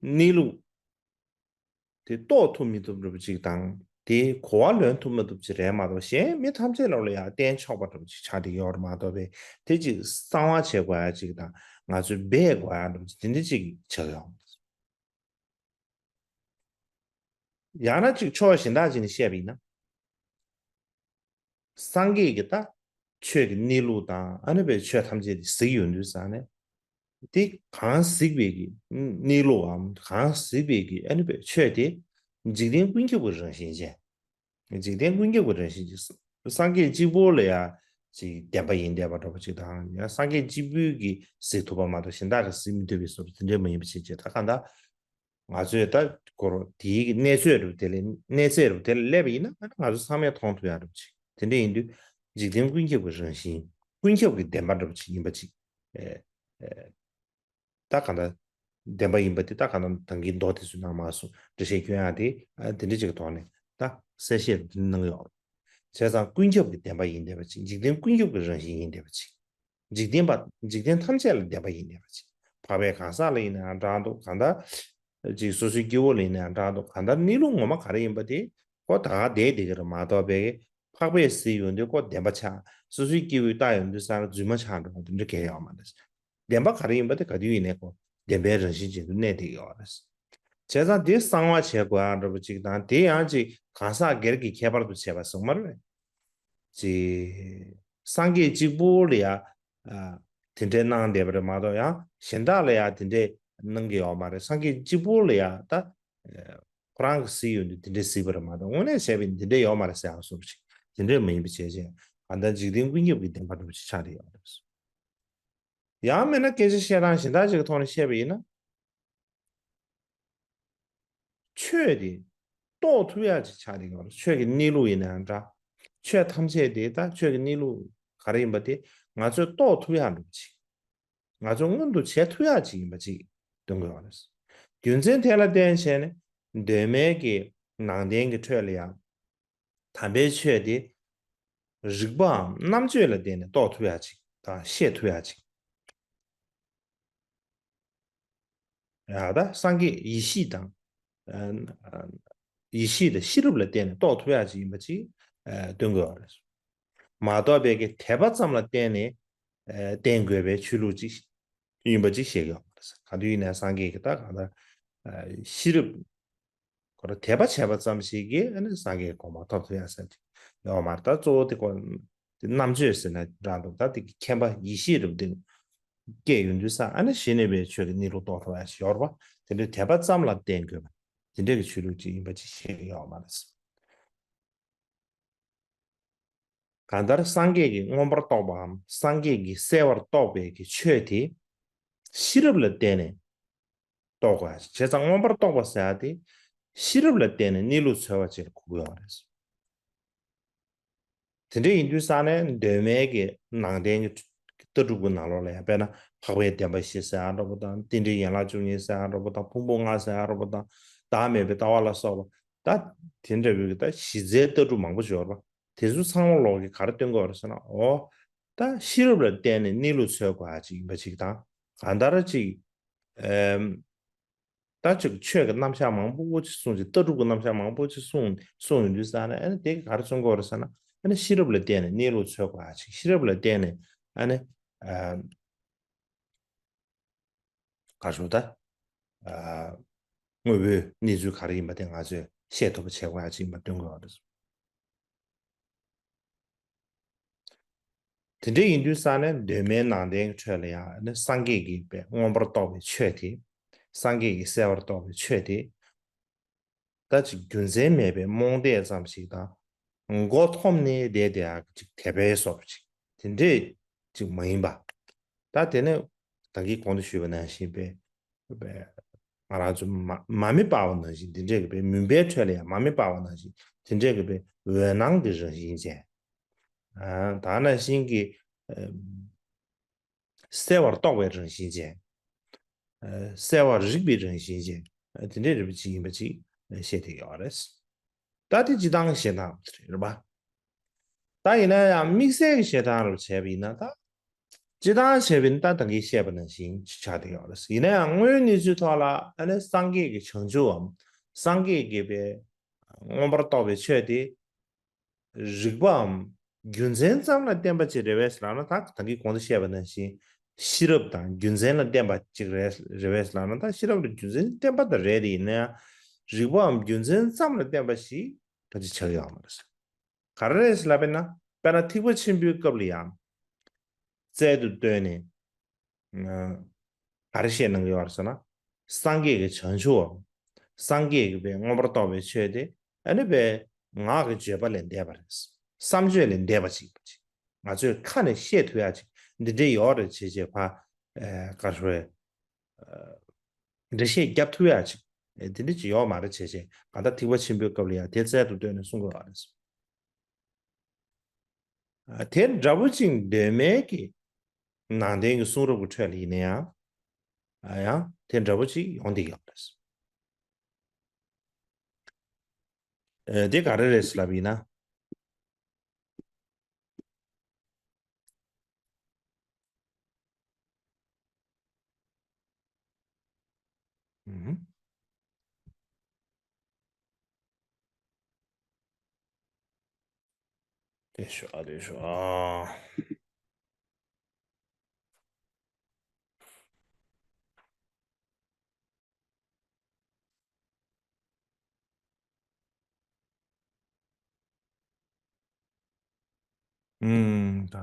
གནས་ལུགས་དེ་རྟོགས་ཐུབ་མི་ཐུབ་འདྲ་པོ་ཅིག་དང་། དེ་གོ་བ་ལོན་ཐུབ་མི་ཐུབ་ཅིག་རེད་མ་གཏོགས། གཞན་མི་ཐམས་ཅད་ལ་ལ་ཡང་བསྟན་ཆོག་པ་འདྲ་པོ་ཅིག་ཆགས་བསྡད་ཡོད་རེད་མ་གཏོགས་པས། དེ་ཅིག་གསང་བ་བྱེད་དགོས་ཡ་ཅིག་དང་། ང་ཚོས་འབད་དགོས་ཡ་འདྲ་པོ་ཅིག་དེ་འདྲ་ཅིག་ཆགས་ཡོང་། ཡང་ན་ཅིག་ཕྱོགས་གཞན་དག་ཅིག་ནས་བཤད་པ་ཡིན་ན། སངས་རྒྱས་ཀྱིས་ད་ཆོས་ཀྱི་གནས་ལུགས་དང་། ཨ་ནི་བས་ཆོས་ཐམས་ཅད་དེ་གཟིགས་ཡོང་དུས་ཙང་ནས། དེ་གང་གཟིགས་པའི་གི་གནས་ལུགས་འམ། གང་གཟིགས་པའི་གི་ཨ་ནི་བས་ཆོས་དེ་འཇིག་རྟེན་ཀུན་ཁྱབ་ཀྱི་རང་བཞིན་ཅན། འཇིག་རྟེན་ཀུན་ཁྱབ་ཀྱི་རང་བཞིན་ཅན། སངས་རྒྱས་གཅིག་པོ་ལ་ཡང་ཅིག་བདེན་པ་ཡིན་བསྡད་པ་འདྲ་པོ་ཅིག་དང་། ཡང་སངས་རྒྱས་གཅིག་པུས་གི་གཟིགས་ཐུབ་པ་མ་གཏོགས་གཞན་དག་གིས་གཟིགས་མི་ཐུབ་པའི་བཟོ་འདྲ་དེ་འདྲ་མ་ཡིན་པ་བྱས་བྱས། ད་གང་ལྟར་ང་ཚོས་ད་སྐོར་དེའི་གི་གནས་ཚད་རུ་དེ་ལས་གནས་ཚད་རུ་དེ་ལ་སླེབས་པ་ཡིན་ན། ང་ཚོ་ཚང་མས་མཐོང་ཐུབ་ཡག་འདྲ་པོ་ཅིག་དེ་འདྲ་ཡིན་དུས། འཇིག་རྟེན་ཀུན་ཁྱབ་ཀྱི་རང་བཞིན། ཀུན་ཁྱབ་ཀྱི་བདེན་པ་འདྲ་པོ་ཅིག་ཡིན་པ་ཅིག་ཨེ། ཨེ། ད་གང་ལྟར་བདེན་པ་ཡིན་པ་དེ། ད་གང་ལྟར་ད་གིན་མདོ་དེ་ཚོའི་ནང་མར་སོང་འགྲེལ་བཤད་སྐྱོན་ཡག་དེ། ཨ། དེ་འདྲ་ཅིག་གི་ཐོག་ནས་ད་གསལ་བཤད་དེ་གནང་ཡོད། བྱས་ཙང་ཀུན་ཁྱབ་ཀྱི་བདེན་པ་ཡིན་བསྡད་པ་ཅིག་འཇིག་རྟེན་ཀུན་ཁྱབ་ཀྱི་རང་བཞིན་ཡིན་བསྡད་པ་ཅིག་འཇིག་རྟེན་པ། འཇིག་རྟེན་ཐམས་ཅད་ལ་བདེན་པ་ཡིན་བསྡད་པ་ཅིག་འཕགས་པའི་གང་ཟག་ལ་ཡིན་ན་ཡང་འདྲ་འདུག་གང་ལྟར་ཅིག་སོ་སོའི་སྐྱེ་བོ་ལ་ཡིན་ན་ཡང་འདྲ་འདུག་གང་ལྟར་གནས་ལུགས་ངོ་མ་ག་རེ་ཡིན་པ་དེ་ཁོ་ད་ག་བསྡད་བསྡད་ཀྱི་རེད་མ་གཏོགས་པས། འཕགས་པས་གཟིགས་ཡོང་དུས་ཁོ་བདེན་པ་ཆགས། སོ་སོའི་སྐྱེ་བོས་ལྟ་ཡོང་དུས་ཙང་རྫུན་མ་ཆགས་འགྲོ་བ་དེ་འདྲ་གང་ཡང་ཡོད་མ་རེད། བདེན་པ་ག་རེ་ཡིན་པ་དེ་ག་དུས་ཡིན་ནའི་ཁོ་བདེན་པའི་རང་བཞིན་ཅན་དུ་གནས་བསྡད་ཡོད་རེད། བྱས་ཙང་དེ་གསང་བ་བྱེད་དགོས་ཡག་འདྲ་པོ་ཅིག་དང་། དེ་ཡང་ཅིག་གང་ཟག་སྒེར་གྱི་ཁྱད་པར་དུ་བྱས་པ་སོང་མ་རེད། ཅིག་སངས་རྒྱས་གཅིག་པུ་ལ་ཡང་། ཨ། དེ་འདྲའི་གནང་བསྡད་པ་རེད་མ་གཏོགས། ཡང་གཞན་དག་ལ་ཡང་དེ་འདྲའི་གནང་གི་ཡོད་མ་རེད། སངས་རྒྱས་གཅིག་པུ་ལ་ཡང་ད་ཁོ་རང་གིས་གཟིགས་ཡོང་དུས་དེ་འདྲའི་གཟིགས་པ་རེད་མ་གཏོགས། དངོས་གནས་བྱས་པ་ཡིན་དེ་འདྲའི་ཡོད་མ་རེད་ཟེར་ཡག་བཟོ་འདྲ་ཅིག་དེ་འདྲའི་མ་ཡིན་པ་བྱས་བྱས། གང་ལྟར་འཇིག་རྟེན་ཀུན་ཁྱབ་ཀྱི་བདེན་པ་འདྲ་པོ་ཅིག་ཆགས་བསྡད་ཡོད་རེད། ཡང་མིན་ན་སྐད་ཆ་བཤད་སྟངས་གཞན་དག་ཅིག་གི་ཐོག་ནས་བཤད་པ་ཡིན་ན། ཆོས་དེ་རྟོགས་ཐུབ་ཡག་ཅིག་ཆགས་བསྡད་ཡོད་རེད། ཆོས་ཀྱི་གནས་ལུགས་ཡིན་ན་ཡང་འདྲ། ཆོས་ཐམས་ཅད་དེ་ད་ཆོས་ཀྱི་གནས་ལུགས་ག་རེ་ཡིན་པ་དེ་ང་ཚོས་རྟོགས་ཐུབ་ཡག་འདྲ་པོ་ཅིག་ང་ཚོས་མངོན་དུ་བྱེད་ཐུབ་ཡག་ཅིག་ཡིན་པ་ཅིག་སྟོན་དགོས་པ་རེད། རྒྱུ་མཚན་དེ་ལ་བརྟེན་བྱས་ནས་གདོད་མའི་གི་ནང་བསྟན་གྱི་ཁྲོད་ལ་ཡང་དམ་པའི་ཆོས་དེ་རིགས་པའམ་རྣམ་དཔྱོད་ལ་བརྟེན་ནས་རྟོགས་ཐུབ་ཡག་ཅིག་དང་ཤེས་ཐུབ་ཡག་ཅིག་ཡ། ད་སངས་རྒྱས་ཡེ་ཤེས་དང་། ཨ། ཡེ་ཤེས་དང་ཤེས་རབ་ལ་བརྟེན་ནས་རྟོགས་ཐུབ་ཡག་ཅིག་ཡིན་པ་ཅིག་ཨ། སྟོན་དགོས་པ་རེད། མ་གཏོགས་པའི་གི་དད་པ་ཙམ་ལ་བརྟེན་ནས། ཨ། བསྟེན་དགོས་པའི་ཆོས་ལུགས་ཅིག་ཡིན་པ་ཅིག་བཤད་ཀྱི་ཡོད་མ་རེད། ག་དུས་ཡིན་ན་སངས་རྒྱས་ཀྱི་ད་གང་ལྟར། ཨ། ཤེས་རབ་ཁོ་རང་དད་པ་བྱས་པ་ཙམ་ཞིག་གིས་ཨ་ནི་སངས་རྒྱས་གོ་འཕང་ཐོབ་ཐུབ་ཡག་ཟེར་གྱི་ཡོད་མ་རེད། ད་གཙོ་བོ་དེ་ཁོ་དེ་རྣམ་དཔྱོད་ཟེར་ན་འདྲ་འདུག་ད་དེ་གི་མཁྱེན་པ་ཡེ་ཤེས་རབ་དེ་སྐྱེས་ཡོང་དུས་ཙང་། ཨ་ནི་གཞི་ནས་པའི་ཆོས་ཀྱི་གནས་ལུགས་རྟོགས་ཐུབ་ཡག་ཞིག་ཡོད་རེད་པ། དེ་འདྲའི་དད་པ་ཙམ་ལ་བརྟེན་དགོས་པ་དེ་འདྲའི་གི་ཆོས་ལུགས་ཅིག་ཡིན་པ་ཅིག་བཤད་ཀྱི་ཡོད་མ་རེད། གང་ལྟར་སངས་རྒྱས་ཀྱིས་མངོན་པར་རྟོགས་པའམ་སངས་རྒྱས་ཀྱིས་གསལ་བར་རྟོགས་པའི་གི་ཆོས་དེ་ཤེས་རབ་ལ་བརྟེན་ནས་རྟོགས་དགོས་ཡག་ཅིག་བྱས་ཙང་མངོན་པར་རྟོགས་པ་ཟེར་ཡག་དེ་ཤེས་རབ་ལ་བརྟེན་ནས་གནས་ལུགས་འཚོལ་བ་ཅིག་ལ་གོ་དགོས་ཡོད་རེད། དེ་འདྲ་ཡིན་དུས་ཙང་ནས་གདོད་མའི་གི་ནང་བསྟན་གྱི་ལྟ་གྲུབ་ཀྱི་ནང་ལོགས་ལ་ཡང་། དཔེར་ན་འཕགས་པའི་བདེན་པ་བཞི་ཟེར་ཡག་འདྲ་པོ་དང་། རྟེན་འབྲེལ་ཡན་ལག་བཅུ་གཉིས་ཟེར་ཡག་འདྲ་པོ་དང་། ཕུང་པོ་ལྔ་ཟེར་ཡག་འདྲ་པོ་དང་། བདག་མེད་པའི་ལྟ་བ་ལ་སོགས་པ། ད་དེ་འདྲ་བའི་གི་ད་གཞི་རྩའི་ལྟ་གྲུབ་མང་པོ་ཡོད་རེད་པ། དེ་ཚོ་ཚང་མ་ལོག་གིས་ག་རེ་སྟོན་གྱི་ཡོད་རེད་ཟེར་ན། འོ། ད་ཤེས་རབ་ལ་བརྟེན་ནས་གནས་ལུགས་འཚོལ་དགོས་ཡག་ཅིག་ཡིན་པ་ཅིག་དང་། གང་ལྟར་ཅིག་ཨེམ། ད་ཅིག་ཆོས་ཀྱི་རྣམ་གཞག་མང་པོ་ཅིག་གསུངས་ཅིག་ལྟ་གྲུབ་ཀྱི་རྣམ་གཞག་མང་པོ་ཅིག་གསུངས་གསུངས་ཡོང་དུས་ཙང་ནས། ཨ་ནི་དེ་ག་རེ་མཚོན་གྱི་ཡོད་རེད་ཟེར་ན། ཨ་ནི་ཤེས་རབ་ལ་བརྟེན་ནས་གནས་ལུགས་འཚོལ་དགོས་ཡག་ཅིག་ཤེས་རབ་ལ་བརྟེན་ནས་ཨ་ནི། ཨ། ག་རེ་ཟེར། ད། ཨ། དངོས་པོའི་གནས་ཚུལ་ག་རེ་ཡིན་པ་དེ་ང་ཚོས་ཤེས་ཐུབ་པ་བྱེད་དགོས་ཡག་ཅིག་ཡིན་པ་སྟོན་གྱི་ཡོད་རེད། དེ་འདྲ་ཡིན་དུས་ཙང་ནས་གདོད་མའི་ནང་བསྟན་གྱི་ཁྲོད་ལ་ཡང་ནི་སངས་རྒྱས་ཀྱིས་པའི་མངོན་པར་རྟོགས་པའི་ཆོས་དེ། སངས་རྒྱས་ཀྱིས་གསལ་བར་རྟོགས་པའི་ཆོས་དེ། ད་ཅིག་རྒྱུ་མཚན་མེད་པའི་རྨོངས་དད་ཙམ་ཞིག་དང་། མགོ་འཐོམས་ནས་བསྡད་བསྡད་ཡག་ཅིག་དད་པའི་བཟོ་འདྲ་ཅིག་དེ་འདྲས་ཅིག་མ་ཡིན་པ། ད་དེ་ནས་ད་གིན་གོང་དུ་ཞུས་པ་ནང་བཞིན་པའི། པའི། ང་རང་ཚོ་མ་མ་མི་སྤར་བ་ནང་བཞིན་དེ་འདྲས་ཀྱི་པའི་མུན་པའི་ཁྲོད་ལ་ཡང་མ་མི་སྤར་བ་ནང་བཞིན་དེ་འདྲས་ཀྱི་པའི་འོད་སྣང་གི་རང་བཞིན་ཅན། ད་ནང་བཞིན་གྱི་གསལ་བར་རྟོགས་པའི་རང་བཞིན་ཅན། གསལ་བར་རིག་པའི་རང་བཞིན་ཅན། དེ་འདྲའི་རིག་པ་ཅིག་ཡིན་པ་ཅིག་བཤད་བསྡད་ཡོད་རེད། ད་དེ་སྤྱིར་བཏང་གི་བཤད་སྟངས་རེད་པ། ད་ཡིན་ན་ཡང་དམིགས་བསལ་གྱི་བཤད་སྟངས་རུ་བྱས་པ་ཡིན་ན་ད། སྤྱིར་བཏང་བྱས་པ་ཡིན་ན་ད་ད་གིན་བཤད་པ་ནང་བཞིན་ཆགས་བསྡད་ཡོད་རེད། ཡིན་ན་ཡང་དངོས་ཡོད་གནས་ཚུལ་ཐོག་ལ་ཨ་ནི་སངས་རྒྱས་ཀྱི་བྱང་ཆུབ་བམ། སངས་རྒྱས་ཀྱི་པའི་མངོན་པར་རྟོགས་པའི་ཆོས་དེ། རིག་པའམ་རྒྱུ་མཚན་ཙམ་ལ་བརྟེན་པ་ཅིག་རེད་པས་ལབ་ན། ད་ད་གིན་གོང་དུ་བཤད་པ་ནང་བཞིན་ཤེས་རབ་དང་རྒྱུ་མཚན་ལ་བརྟེན་པ་ཅིག་རེད་རེད་པས་ལབ་ན། ད་ཤེས་རབ་དང་རྒྱུ་མཚན་བརྟེན་པ་ད་རེད་དེ། ཡིན་ན་ཡང་རིག་པའམ་རྒྱུ་མཚན་ཙམ་ལ་བརྟེན་པ་ཞིག་ད་ཅི་ཆགས་ཡོད་མ་རེད། ག་རེ་རེད་ལབ་པས་ན། དཔེར་ན་ཐེག་པ་ཆེན་པོའི་སྐབས་ལ་ཡང་རྩལ་དུ་བཏོན་ནས། ག་རེ་བཤད་གནང་གི་ཡོད་རེད་ཟེར་ན། སངས་རྒྱས་ཀྱི་བྱང་ཆུབ་བམ། སངས་རྒྱས་ཀྱི་པའི་མངོན་པར་རྟོགས་པའི་ཆོས་དེ་ཨ་ནི་པའི་ངག་གི་བརྗོད་པ་ལས་འདས་པ་རེད། བསམ་བརྗོད་ལས་འདས་པ་ཅིག་ཡིན་པ་ཅིག་ང་ཚོས་ཁ་ནས་བཤད་ཐུབ་ཡ་ཅིག་འདི་འདྲའི་ཡོད་རེད་བྱས་བྱས་ཕ། ག་རེ་ཞུ་དགོས་རེད། འགྲེལ་བཤད་རྒྱབ་ཐུབ་ཡ་ཅིག་འདི་འདྲ་ཅིག་ཡོད་མ་རེད་བྱས་བྱས། གང་ལྟར་ཐེག་པ་ཆེན་པོའི་སྐབས་ལ་ཡང་དེ་རྩལ་དུ་བཏོན་ནས་གསུང་གི་ཡོད་རེད། དེ་འདྲ་པོ་ཅིག་གདོད་མའི་གི་ནང་བསྟན་གྱི་གསུང་རབ་ཀྱི་ཁྲོད་ལ་ཡིན་ན་ཡང་། ཡང་དེ་འདྲ་པོ་ཅིག་ཡོང་བསྡད་ཡོད་རེད། དེ་ག་རེ་རེད་ལབ་ཡིན་ན། དེ་ཤོ་ཨ་དེ་ཤོ་ཨ། ཨུམ། ད།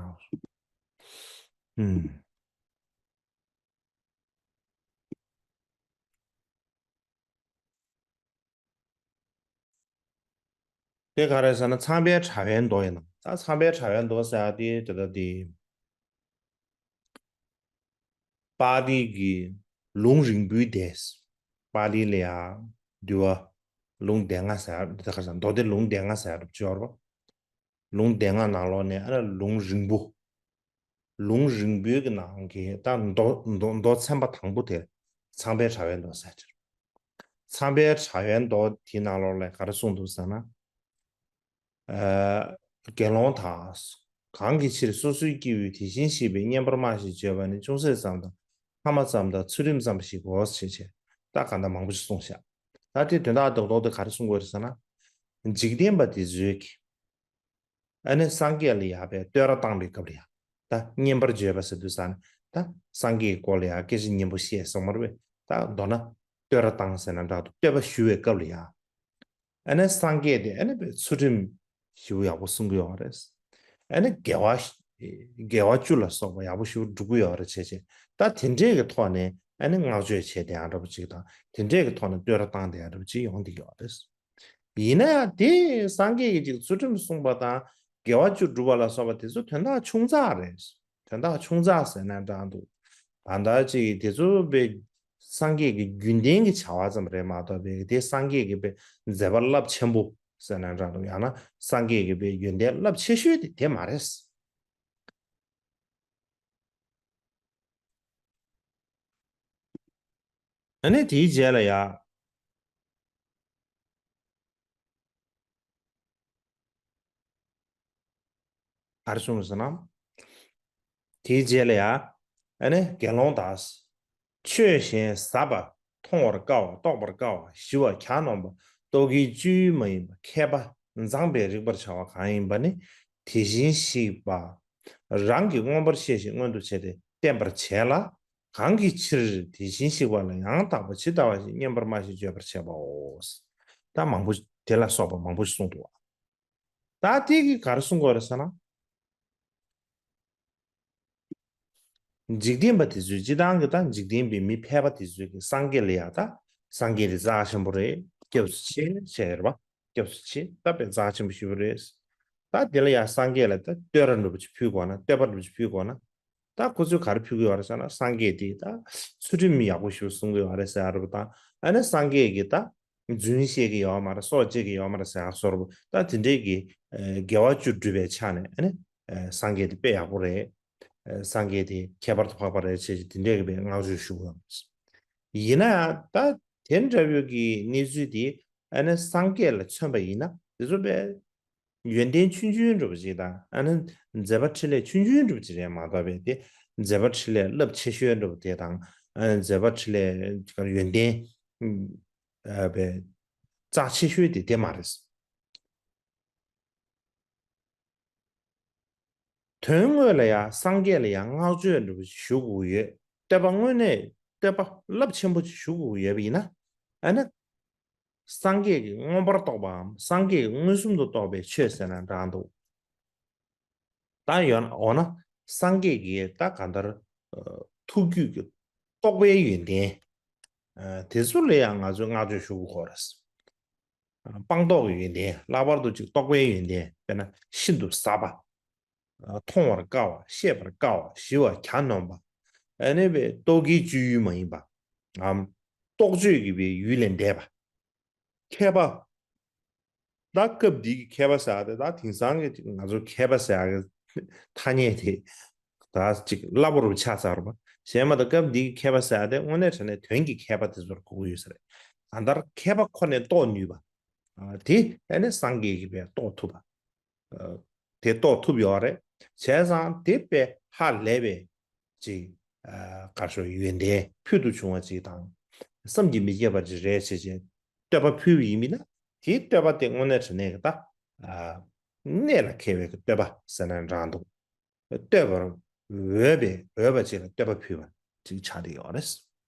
ཨུམ། དེ་ག་རེ་ཟེར་ན་ཚངས་པའི་དྲ་བའི་མདོ་ཡིན་ནམ། ད་ཚངས་པའི་དྲ་བའི་མདོ་ཟེར་ཡ་དེ་དེ་ལྟ་དེ། པཱ་ལི་གི་ལུང་རིང་པོའི་སྡེ། པཱ་ལི་ལ་ཡ་འདུལ་བ་ལུང་སྡེ་ལྔ་ཟེར་ཡ་དེ་ག་རེ་ཟེར། མདོ་སྡེ་ལུང་སྡེ་ལྔ་ཟེར་ཡ་འདྲ་པོ་ཅིག་ཡོད་རེད་པ། ལུང་སྡེ་ལྔ་ནང་ལོགས་ནས་ཨ་ནི་ལུང་རིང་པོ། ལུང་རིང་པོའི་གི་ནང་གི་ད་མདོ་མདོ་མདོ་ཚན་པ་དང་པོ་དེ་ཚངས་པའི་དྲ་བའི་མདོ་ཟེར་གྱི་རེད། ཚངས་པའི་དྲ་བའི་མདོ་དེའི་ནང་ལོགས་ལ་ག་རེ་གསུངས་འདུག་ཟེར་ན། ཨ། དགེ་སློང་དག། གང་གི་ཕྱིར་སོ་སོའི་སྐྱེ་བོས་དེ་བཞིན་གཤེགས་པའི་བསྙེན་པར་སྨྲ་ཞེས་བརྗོད་པ་ནི་ཅུང་ཟད་ཙམ་དང་། ཕྲ་མ་ཙམ་དང་ཚུལ་ཁྲིམས་ཙམ་ཞིག་གོ་ཞེས་བྱས། ད་གང་ལྟར་མང་པོ་ཞིག་གསུངས་བཞག་ད་དེ་དོན་དག་རྡོག་རྡོག་དེ་ག་རེ་གསུང་དགོས་རེད་ཟེར་ན། འཇིག་རྟེན་པ་དེ་ཚོས་ཀྱི། ཨ་ནི་སངས་རྒྱས་ལ་ཡར་བའི་བསྟོད་ར་བཏང་བའི་སྐབས་ལ་ཡ། ད་བསྙེན་པར་བརྗོད་པ་ཟེར་དུས་ཙང་ནས་ད་སངས་རྒྱས་ཀྱི་སྐོར་ལ་ཡ་སྐད་ཆ་སྙན་པོ་བཤད་སོང་མ་རེད་པས། ད་མདོར་ན་བསྟོད་ར་བཏང་ཟེར་ན་འདྲ་འདུག་བསྟོད་པ་ཞུ་བའི་སྐབས་ལ་ཡ། ཨ་ནི་སངས་རྒྱས་དེ་ཨ་ནི་པའི་ཚུལ་ཁྲིམས་ཞེ་པོ་ཡག་པོ་སྲུང་གི་ཡོད་རེད། ཨ་ནི་དགེ་བ་དགེ་བ་བཅུ་ལ་སོགས་པ་ཡག་པོ་ཞེ་པོ་སྒྲུབ་ཀྱི་ཡོད་རེད་བྱས་བྱས། ད་དེ་འདྲས་ཀྱི་ཐོག་ནས་ཨ་ནི་བསྔགས་བརྗོད་བྱས་དེ་ཡང་འདྲ་པོ་ཅིག་དང་དེ་འདྲས་ཀྱི་ཐོག་ནས་བསྟོད་ར་བཏང་དེ་ཡང་འདྲ་པོ་ཅིག་ཡོང་བསྡད་ཀྱི་ཡོད་རེད། ཡིན་ན་ཡང་དེ་སངས་རྒྱས་ཀྱིས་ཅིག་ཚུལ་ཁྲིམས་སྲུང་བ་དང་དགེ་བ་བཅུ་སྒྲུབ་པ་ལ་སོགས་པ་དེ་ཚོ་དོན་དག་ཆུང་ཙག་རེད། དོན་དག་ཆུང་ཙག་ཟེར་ན་འདྲ་འདུག་ད་ལྟ་ཅིག་དེ་ཚོ་པའི་སངས་རྒྱས་ཀྱི་རྒྱུན་ལྡན་གྱི་བྱ་བ་ཙམ་རེད་མ་གཏོགས་པའི་དེ་སངས་རྒྱས་ཀྱི་པའི་མཛད་པ་རླབས་ཆེན་པོ་ཟེར་ན་འདྲ་འདུག་ཡང་ན་སངས་རྒྱས་ཀྱི་པའི་ཡོན་ཏན་རླབས་ཆེ་ཤོས་དེ་དེ་མ་རེད། ཨ་ནི་དེའི་རྗེས་ལ་ཡ། ག་རེ་གསུངས་ཟེར་ན། དེའི་རྗེས་ལ་ཡ། ཨ་ནི་དགེ་སློང་དག་ཆོས་གཞན་ཟབ་པ་མཐོང་བར་དཀའ་བ་རྟོགས་པར་དཀའ་བ་ཞི་བ་གྱ་ནོམ་པ་རྟོག་གེའི་བཅུད་མ་ཡིན་པ་མཁས་པ་མཛངས་པས་རིག་པར་བྱ་བ་གང་ཡིན་པ་ནི་དེ་བཞིན་གཤེགས་པ་རང་གིས་མངོན་པར་ཤེས་ཤིང་མངོན་དུ་བྱས་ཏེ་བསྟན་པར་བྱས་ལ། གང་གི་ཕྱིར་དེ་བཞིན་གཤེགས་པ་ལ་ཡང་དག་པ་ཇི་ལྟ་བ་བཞིན་བསྙེན་པར་སྨྲ་ཞེས་བརྗོད་པར་བྱེད་པའོ། ད་མང་པོ་དེ་ལ་སོགས་པ་མང་པོ་ཞིག་གསུངས་འདུག་བ། ད་དེ་གིས་ག་རེ་གསུང་དགོས་རེད་ཟེར་ན། འཇིག་རྟེན་པ་དེ་ཚོས་སྤྱིར་བཏང་གི་ད་འཇིག་རྟེན་པའི་མི་ཕལ་པ་དེ་ཚོས་ཀྱི་སངས་རྒྱས་ལ་ཡ་ད་སངས་རྒྱས་དེ་རྩ་ཆེན་པོ་རེད། སྐྱབས་སུ་མཆི་བྱས་རེད་པ། སྐྱབས་སུ་མཆི་ད་དཔེ་རྩ་ཆེན་པོ་ཞེ་པོ་རེད། ད་དེ་ལ་ཡ་སངས་རྒྱས་ལ་ད་བསྟོད་ར་འདྲ་པོ་ཅིག་ཕུལ་དགོས་ན་བསྟོད་པ་འདྲ་པོ་ཅིག་ཕུལ་དགོས་ན། ད་ཁོ་ཚོས་ག་རེ་ཕུལ་གི་ཡོད་རེད་ཟེར་ན་སངས་རྒྱས་དེ་ད་ཚུལ་ཁྲིམས་ཡག་པོ་ཞིག་སྲུང་གི་ཡོད་རེད་ཟེར་ཡ་རེད་པ་དང་ ཨ་ནི་སངས་རྒྱས་ཀྱི་ད་རྫུན་བཤད་ཀྱི་ཡོད་མ་རེད། སྲོག་བཅད་ཀྱི་ཡོད་མ་རེད་ཟེར་ཡག་བཟོ་འདྲ་པོ། ད་དེ་འདྲས་ཀྱི་ཨ་དགེ་བ་བཅུ་བསྒྲུབས་པའི་ཆ་ནས་ཨ་ནི་ཨ་སངས་རྒྱས་དེ་དཔེ་ཡག་པོ་རེད། ཨ་སངས་རྒྱས་དེ་ཁྱད་པར་དུ་འཕགས་པ་རེད་ཟེར་གྱི་དེ་འདྲས་ཀྱི་དཔེ་བསྔགས་བརྗོད་ཞུ་གི་ཡོད་མ་རེད། ཡིན་ན་ཡང་ད་དེ་འདྲ་པོའི་གི་གནས་ཚུལ་དེ་ཨ་ནི་སངས་རྒྱས་ལ་མཚོན་པ་ཡིན་ན་དེ་ཚོ་དཔེ་ཡོན་ཏན་ཆུང་ཆུང་འདྲ་པོ་ཅིག་དང་། ཨ་ནི་མཛད་པ་འཕྲིན་ལས་ཆུང་ཆུང་འདྲ་པོ་ཅིག་རེད་མ་གཏོགས་པའི་དེ་མཛད་པ་འཕྲིན་ལས་རླབས་ཆེ་ཤོས་འདྲ་པོ་དེ་དང་། ཨ་ནི་མཛད་པ་འཕྲིན་ལས་ཡོན་ཏན་ཨ་པའི་རྩ་ཆེ་ཤོས་དེ་དེ་མ་རེད། དོན་དངོས་ལ་ཡང་སངས་རྒྱས་ལ་ཡང་བསྔགས་བརྗོད་འདྲ་པོ་ཞིག་ཞུ་དགོས་ཡོད། བསྟོད་པ་དངོས་གནས་བསྟོད་པ་རླབས་ཆེན་པོ་ཅིག་ཞུ་དགོས་ཡོད་པ་ཡིན་ན། ཨ་ནི་སངས་རྒྱས་ཀྱིས་མངོན་པར་རྟོགས་པའམ་སངས་རྒྱས་ཀྱིས་མངོན་སུམ་དུ་རྟོགས་པའི་ཆོས་ཟེར་ན་འདྲ་འདུག་ད་ཡོད་ན་འོ་ན་སངས་རྒྱས་ཀྱིས་ད་གང་ལྟར་ཨ་ཐུགས་རྒྱུད་ཀྱི་རྟོགས་པའི་ཡོན་ཏན་ཨ་དེ་ཚོ་ལ་ཡང་ང་ཚོས་བསྔགས་བརྗོད་ཞུ་དགོས་ཀྱི་ཡོད་རེད། སྤངས་རྟོགས་ཀྱི་ཡོན་ཏན། ལྷག་པར་དུ་ཅིག་རྟོགས་པའི་ཡོན་ཏན། དཔེར་ན་ཤིན་ཏུ་ཟབ་པ། མཐོང་བར་དཀའ་བ། བཤད་པར་དཀའ་བ། ཞི་བ་གྱ་ནོམ་པ། ཨ་ནི་བའི་རྟོག་གེའི་སྤྱོད་ཡུལ་མ་ཡིན་པ། ཨམ། རྟོག་དཔྱོད་ཀྱི་བའི་ཡུལ་ལས་འདས་པ། མཁས་པ། ད་སྐབས་འདི་གི་མཁས་པ་ཟེར་ཡག་དེ། ད་དེང་སང་གི་ང་ཚོ་མཁས་པ་ཟེར་ཡག་གི་ཐ་སྙད་དེ་ད་ཅིག་སླ་པོ་རུ་ཆགས་ཚར་བ། གཞན་མ་གཏོགས་སྐབས་འདི་གི་མཁས་པ་ཟེར་ཡག་དེ་དངོས་གནས་དྲང་གནས་དོན་གྱི་མཁས་པ་དེ་ཚོར་གོ་གི་ཡོད་ས་རེད། གང་ལྟར་མཁས་པ་ཁོ་ནས་རྟོགས་ནུས་པ། ཨ། དེ་ཨ་ནི་སངས་རྒྱས་ཀྱིས་བས་རྟོགས་ཐུབ་པ། ཨ། དེ་རྟོགས་ཐུབ་ཡོད་རེད། བྱས་ཙང་དེ་དཔེ་ཧ་ལས་པའི་ཅིག་ཨ། ག་རེ་ཞུ། ཡོན་ཏན་ཕུལ་དུ་བྱུང་བ་ཅིག་དང་། བསམ་གྱིས་མི་ཁྱབ་པ་ཅིག་རེད་ཟེར་བྱས་བསྟོད་པ་ཕུལ་བ་ཡིན་མིན་ན། དེའི་བསྟོད་པ་དེ་དངོས་གནས་དྲང་གནས་ཀྱི་ད་ཨ། གནད་ལ་འཁེལ་བའི་བསྟོད་པ་ཟེར་ན་འདྲ་འདུག་བསྟོད་པར་འོས་པའི་འོས་པ་ཅིག་ལ་བསྟོད་པ་ཕུལ་བ་ཅིག་ཆགས་བསྡད་ཡོད་རེད།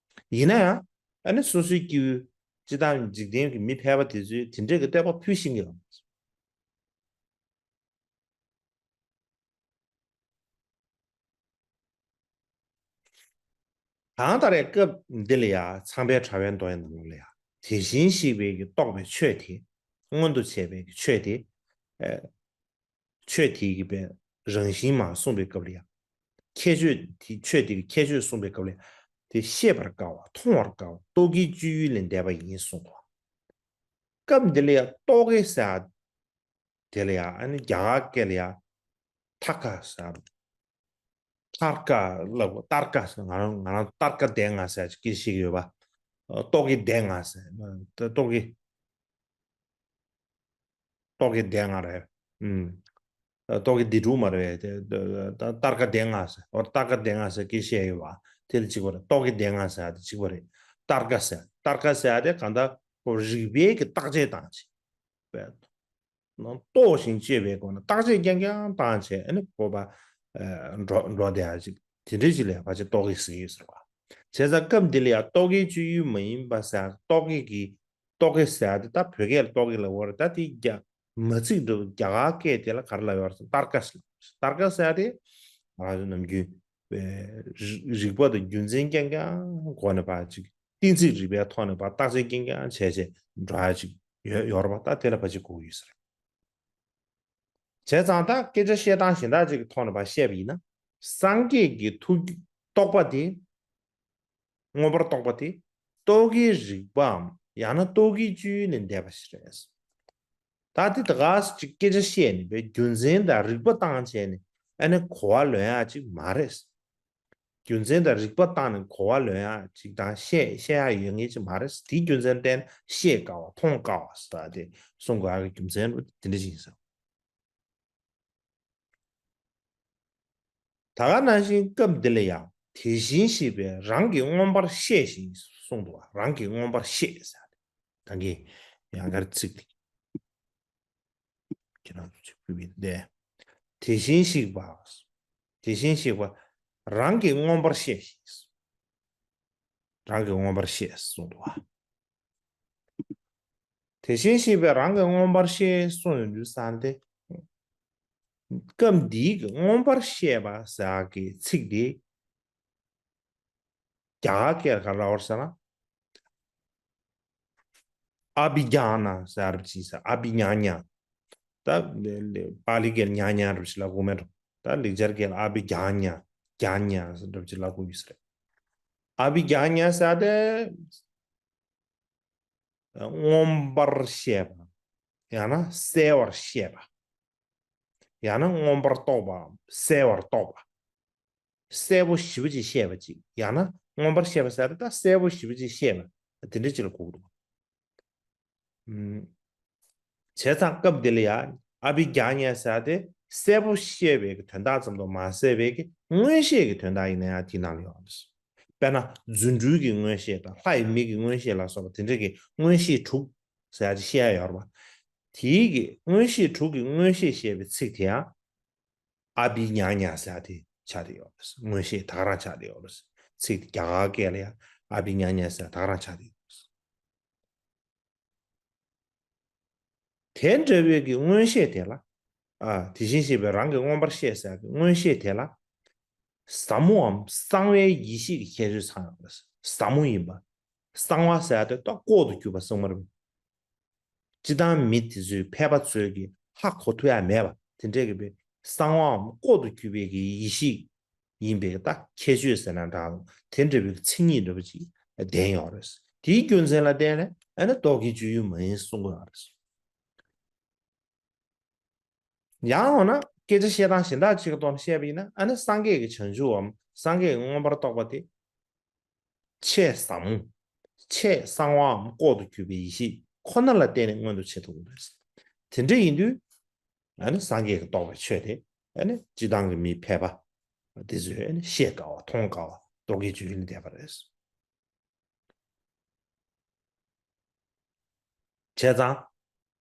ཡིན་ན་ཡང་ཨ་ནི་སོ་སོའི་སྐྱེ་བོ་སྤྱིར་བཏང་འཇིག་རྟེན་གྱི་མི་ཕལ་པ་དེ་ཚོས་དེ་འདྲའི་གི་བསྟོད་པ་ཕུལ་ཤེས་ཀྱི་ཡོད་མ་རེད། གང་ལྟར་ཡང་སྐབས་འདི་ལ་ཡང་མཚམས་པའི་དྲ་བའི་མདོ་ཡི་ནང་ལ་ཡང་དེ་བཞིན་གཤེགས་པའི་གི་རྟོགས་པའི་ཆོས་དེ། མངོན་དུ་བྱས་པའི་གི་ཆོས་དེ། ཨ། ཆོས་དེ་གི་པའི་རང་བཞིན་མར་གསུངས་པའི་སྐབས་ལ་ཡང་། ཁྱད་ཆོས་དེ། ཆོས་དེ་གི་ཁྱད་ཆོས་གསུངས་པའི་སྐབས་ལ་ཡང་། དེ་ཤེས་པར་དཀའ་བ། མཐོང་བར་དཀའ་བ། རྟོག་གེའི་སྤྱོད་ཡུལ་ལས་འདས་པ་ཡིན་གསུངས་པ། སྐབས་འདི་ལ་ཡང་རྟོག་གེ་ཟེར་ཡག་དེ་ལ་ཡང་ཨ་ནི་རྒྱ་གར་སྐད་ལ་ཡང་ཐར་ཀ་ཟེར། ཐར་ཀ་ལབ། ཏར་ཀ་ཟེར། ང་རང་ང་རང་ཏར་ཀ་སྡེ་ལྔ་ཟེར་ཅིག་སྐད་ཤེས་ཀྱི་ཡོད་པ། རྟོག་གེ་སྡེ་ལྔ་ཟེར། རྟོག་གེ་རྟོག་གེ་སྡེ་ལྔ་རེད། ཨུམ། རྟོག་གེ་སྡེ་དྲུག་མ་རེད་པས། དེ་ཏར་ཀ་སྡེ་ལྔ་ཟེར། འོ། ཏར་ཀ་སྡེ་ལྔ་ཟེར་སྐད་ཤེས་ཡོད་པ། དེ་ལ་གཅིག་པ་རེད། རྟོག་གེ་སྡེ་ལྔ་ཟེར་དེ་གཅིག་པ་རེད། ཏར་ཀ་ཟེར། ཏར་ཀ་ཟེར་དེ་གང་ལྟར་རིགས་པའི་གི་བརྟག་དཔྱད་བཏང་བྱས། རྟོགས་ཤིང་དཔྱད་པའི་སྒོ་ནས་བརྟག་དཔྱད་རྐྱང་རྐྱང་བཏང་བྱས། ཨ་ནི་བོད་པ་ཨ་འགྲོ་འགྲོ་བསྡད་ཡག་ཅིག་དེ་འདྲའི་ཅིག་ལ་ཡང་ཕལ་ཆེར་རྟོག་གེ་ཟེར་གྱི་ཡོད་ཟེར་བ། བྱས་ཙང་སྐབས་འདི་ལ་ཡང་རྟོག་གེའི་སྤྱོད་ཡུལ་མ་ཡིན་པ་ཟེར། རྟོག་གེ་གི་རྟོག་གེ་ཟེར་ཡག་དེ་ད་བོད་སྐད་ལ་རྟོག་གེ་ལབ་ཡོད་རེད། ད་དེ་རྒྱ་མ་ཚིག་འདྲ་བོ་རྒྱ་གར་སྐད་དེ་ལ་ག་རེ་ལབ་ཡོད་རེད་ཟེར་ན་ཏར་ཀ་ཟེར་ལབ་ཡོད་རེད། ཏར་ཀ་ཟེར་ཡག་དེ་ང་ཚོ་ནམ་རྒྱུན་རིགས་པ་དང་རྒྱུ་མཚན་རྐྱང་རྐྱང་སྒོ་ནས་ཕར་ཅིག་གཏན་ཚིགས་རིགས་པའི་ཐོག་ནས་ཕར་བརྟག་དཔྱད་རྐྱང་རྐྱང་བྱས་བྱས་འགྲོ་ཡག་ཅིག་ཡོད་ཡོད་རེད་པ། ད་དེ་ལ་ཕལ་ཆེར་གོ་གི་ཡོད་ས་རེད། བྱས་ཙང་ད་སྐད་ཆ་བཤད་སྟངས་གཞན་དག་ཅིག་གི་ཐོག་ནས་ཕར་བཤད་པ་ཡིན་ན། སངས་རྒྱས་ཀྱི་ཐུགས་རྟོགས་པ་དེ། མངོན་པར་རྟོགས་པ་དེ་རྟོག་གེའི་རིགས་པའམ་ཡང་ན་རྟོག་གེའི་སྤྱོད་ཡུལ་ལས་འདས་པ་ཞིག་རེད། ད་དེ་ད་ག་ཟེ་ཅིག་སྐད་ཆ་བཤད་ནས་པའི་རྒྱུ་མཚན་དང་རིགས་པ་བཏང་བྱས་ནས་ཨ་ནི་གོ་བ་ལོན་ཡག་ཅིག་མ་རེད། རྒྱུ་མཚན་དང་རིགས་པ་བཏང་ནས་གོ་བ་ལོན་ཡག་ཅིག་དང་བཤད་བཤད་ཡག་ཡོད་ངེས་ཅིག་མ་རེད། དེའི་རྒྱུ་མཚན་བརྟེན་བཤད་དཀའ་བ། མཐོང་དཀའ་བ་ཟེར་དེ་གསུང་དགོས་ཡག་གི་རྒྱུ་མཚན་རུ་དེ་འདྲ་ཞིག་ཡིན་ས། ད་ག་ནང་བཞིན་སྐབས་འདི་ལ་ཡང་དེ་བཞིན་གཤེགས་པས་རང་གིས་མངོན་པར་ཤེས་ཤིང་གསུངས་འདུག་བ། རང་གིས་མངོན་པར་ཤེས་ཟེར་ཡག་དེ། ད་གིན་ཡང་བསྐྱར་ཚིག་དེ། ཁྱེད་རང་ཚོ་ཅིག་ཕུལ་བས་ཏེ། དེ་བཞིན་གཤེགས་པ། དེ་བཞིན་གཤེགས་པ་རང་གིས་མངོན་པར་ཤེས་ཤིང་། རང་གིས་མངོན་པར་ཤེས་གསུངས་འདུག་བ། དེ་བཞིན་གཤེགས་པས་རང་གིས་མངོན་པར་ཤེས་གསུངས་ཡོང་དུས་ཙང་སྟེ། སྐབས་འདིའི་གི་མངོན་པར་ཤེས་པ་ཟེར་ཡག་གི་ཚིག་དེ་རྒྱ་གར་སྐད་ལ་ག་རེ་ལབ་པ་རེད་ཟེར་ན། ཨ་བྷི་ཉ་ཉ་ཟེར་བ་ཅིག་ཟེར། ཨ་བྷི་ཉ་ཉ། ད་པཱ་ལི་སྐད་ཉ་ཉ་འདྲ་བོ་ཅིག་ལབ་དགོས་མེད་འགྲོ། ད་ལེགས་སྦྱར་སྐད་ལ་ཨ་བྷི་ཉ་ཉ། ཉ་ཉ་འདྲ་བོ་ཅིག་ལབ་དགོས་ཀྱི་ཟེར། ཨ་བྷི་ཉ་ཉ་ཟེར་དེ། མངོན་པར་ཤེས་པ། ཡང་ན་གསལ་བར་ཤེས་པ། ཡང་ན་མངོན་པར་རྟོགས་པའམ་གསལ་བར་རྟོགས་པ། གསལ་པོ་ཞེ་པོ་ཅིག་ཤེས་པ་ཅིག་ཡང་ན་མངོན་པར་ཤེས་པ་ཟེར་ཏེ་ད་གསལ་པོ་ཞེ་པོ་ཅིག་ཤེས་པ་དེ་འདྲ་ཅིག་ལ་གོ་གི་འདུག་ཨུམ། བྱས་ཙང་སྐབས་འདི་ལ་ཡང་ཨ་བྷི་ཛྙཱ་ཉ་ཟེར་ཏེ་གསལ་པོ་ཤེས་པའི་གི་དོན་དག་ཙམ་དུ་མ་ཟད་པའི་གི་མངོན་ཤེས་ཀྱི་དོན་དག་ཡིན་ན་ཡང་དེའི་ནང་ལ་ཡོད་རེད། དཔེར་ན་རྫུ་འཕྲུལ་གྱི་མངོན་ཤེས་དང་ལྷ་ཡི་མིག་གི་མངོན་ཤེས་ལ་སོགས་པ་དེ་འདྲ་གི་མངོན་ཤེས་དྲུག་ཟེར་ཡ་ཅིག་བཤད་ཡ་ཡོད་རེད་པ། དེའི་གི་མངོན་ཤེས་དྲུག་གི་མངོན་ཤེས་ཞེས་པའི་ཚིག་དེ་ཡང་ཨ་བྷི་ཛྙཱ་ཉ་ཟེར་ཡ་དེ་ཆགས་བསྡད་ཡོད་རེད། མངོན་ཤེས་ད་ག་རང་ཆགས་བསྡད་ཡོད་རེད། ཚིག་དེ་རྒྱ་གར་སྐད་ལ་ཡང་ཨ་བྷི་ཉ་ཉ་ཟེར་ད་ག་རང་ཆགས་བསྡད་ཡོད་རེད། དེ་འདྲ་བའི་གི་མངོན་ཤེས་དེ་ལ། ཨ་དེ་བཞིན་གཤེགས་པའི་རང་གི་མངོན་པར་ཤེས་ཟེར་གི་མངོན་ཤེས་དེ་ལ། ཟབ་མོའམ་གསང་བའི་ཡེ་ཤེས་ཀྱི་ཁྱད་ཆོས་ཚང་ཡོད་པ། ཟབ་མོ་ཡིན་པ། གསང་བ་ཟེར་ཡ་དེ་ད་ལྐོག་ཏུ་གྱུར་པ་གསུངས་པ་རེད། སྤྱིར་བཏང་མི་དེ་ཚོའི་ཕལ་པ་ཚོས་ཀྱི་ཧ་གོ་ཐུབ་ཡ་མེད་པ་དེ་འདྲ་གི་པའི་གསང་བའམ་ལྐོག་ཏུ་གྱུར་པའི་གི་ཡེ་ཤེས་ཡིན་པའི་ད་ཁྱད་ཆོས་ཟེར་ན་འདྲ་དེ་འདྲ་བའི་མཚན་ཉིད་འདྲ་པོ་ཅིག་ལྡན་ཡོད་རེད། དེའི་རྒྱུ་མཚན་ལ་བརྟེན་ནས་ཨ་ནི་རྟོག་གེའི་སྤྱོད་ཡུལ་མ་ཡིན་གསུང་གི་ཡོད་རེད། ཡང་འོ་ན་སྐད་ཆ་བཤད་སྟངས་གཞན་དག་ཅིག་གི་ཐོག་ནས་བཤད་པ་ཡིན་ན་ཨ་ནི་སངས་རྒྱས་ཀྱི་བྱང་ཆུབ་བམ་སངས་རྒྱས་ཀྱི་མངོན་པར་རྟོགས་པ་དེ། ཆེས་ཟབ་མོ། ཆེས་གསང་བའམ་ལྐོག་ཏུ་གྱུར་པའི་ཡེ་ཤེས་ཁོ་ན་ལ་བརྟེན་ནས་མངོན་དུ་བྱེད་ཐུབ་ཀྱི་རེད། དེ་འདྲ་ཡིན་དུས། ཨ་ནི་སངས་རྒྱས་ཀྱིས་རྟོགས་པའི་ཆོས་དེ་ཨ་ནི་སྤྱིར་བཏང་གི་མི་ཕལ་པ་དེ་ཚོས་ཨ་ནི་ཤེས་དཀའ་བ་མཐོང་དཀའ་བ་རྟོག་གེའི་སྤྱོད་ཡུལ་ལ་བསྡད་པ་རེད། བྱས་ཙང་།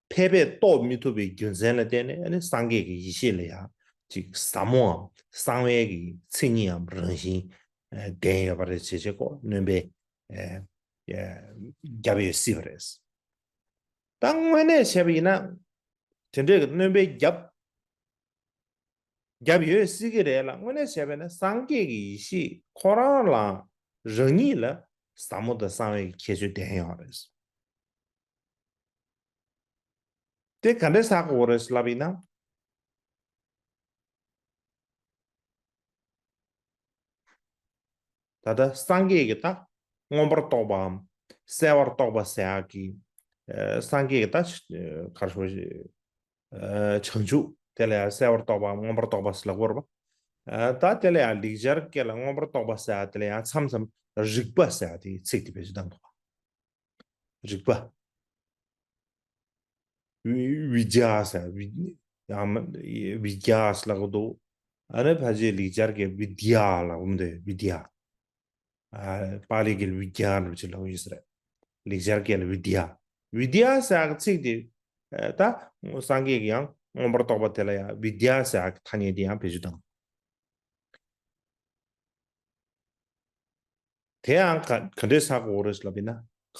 ཕལ་པས་རྟོགས་མི་ཐུབ་པའི་རྒྱུ་མཚན་ལ་བརྟེན་ནས་ཨ་ནི་སངས་རྒྱས་ཀྱི་ཡེ་ཤེས་ལ་ཡང་ཅིག་ཟབ་མོའམ་གསང་བའི་གི་མཚན་ཉིད་འམ་རང་བཞིན་ལྡན་ཡོད་པ་རེད་ཅེས་བྱས་ཁོ་སྣོན་པ་བརྒྱབ་ཡོད་སྲིད་པ་རེད། ད་དངོས་གནས་བྱས་པ་ཡིན་ན། དེ་འདྲའི་གི་སྣོན་པ་བརྒྱབ། བརྒྱབ་ཡོད་སྲིད་ཀྱི་རེད་ལ་དངོས་གནས་བྱས་པ་ཡིན་ན་སངས་རྒྱས་ཀྱི་ཡེ་ཤེས་ཁོ་རང་ལ་རང་ཉིད་ལ་ཟབ་མོ་དང་གསང་བའི་ཁྱད་ཆོས་ལྡན་ཡོད་རེད། དེ་ག་འདྲས་ཧ་གོ་དགོས་རེད་ལབ་ཡིན་ན། ད་ལྟ་སངས་རྒྱས་ཀྱི་ད་མངོན་པར་རྟོགས་པའམ་གསལ་བར་རྟོགས་པ་ཟེར་ཡག་གི། ཨ་སངས་རྒྱས་ཀྱི་ད་ག་རེ་ཞུ། ཨ་བྱང་ཆུབ་དེ་ལ་ཡང་གསལ་བར་རྟོགས་པའམ་མངོན་པར་རྟོགས་པ་ཟེར་ལབ་དགོས་རེད་པ། ཨ་ད་དེ་ལ་ཡང་ལེགས་སྦྱར་སྐད་ལ་མངོན་པར་རྟོགས་པ་ཟེར་ཡག་དེ་ལ་ཡང་མཚམས་མཚམས་རིག་པ་ཟེར་ཡག་དེའི་ཚིག་དེ་བེད་སྤྱོད་བཏང་འདུག་པ། རིག་པ། བི་བི་དྱ་ཟེར་བི་ཡང་མ་བི་དྱ་ཟེར་ལབ་ཀྱི་འདུག་ཨ་ནི་ཕལ་ཆེར་ལེགས་སྦྱར་སྐད་བི་དྱ་ལབ་ཀྱི་མི་འདུག་བི་དྱ། ཨ་པཱ་ལི་སྐད་ལ་བི་དྱ་འདྲ་པོ་ཅིག་ལབ་ཀྱི་ཡོད་ས་རེད། ལེགས་སྦྱར་སྐད་ལ་བི་དྱ། བི་དྱ་ཟེར་ཡག་གི་ཚིག་དེ་ཨ་ད་སངས་རྒྱས་ཀྱི་ཡང་མངོན་པར་རྟོགས་པ་དེ་ལ་ཡང་བི་དྱ་ཟེར་ཡག་གི་ཐ་སྙད་དེ་ཡང་བེད་སྤྱོད་བཏང་། དེ་ཡང་ག་ག་འདྲས་ཧ་གོ་དགོས་རེད་ལབ་ཡིན་ན། ག་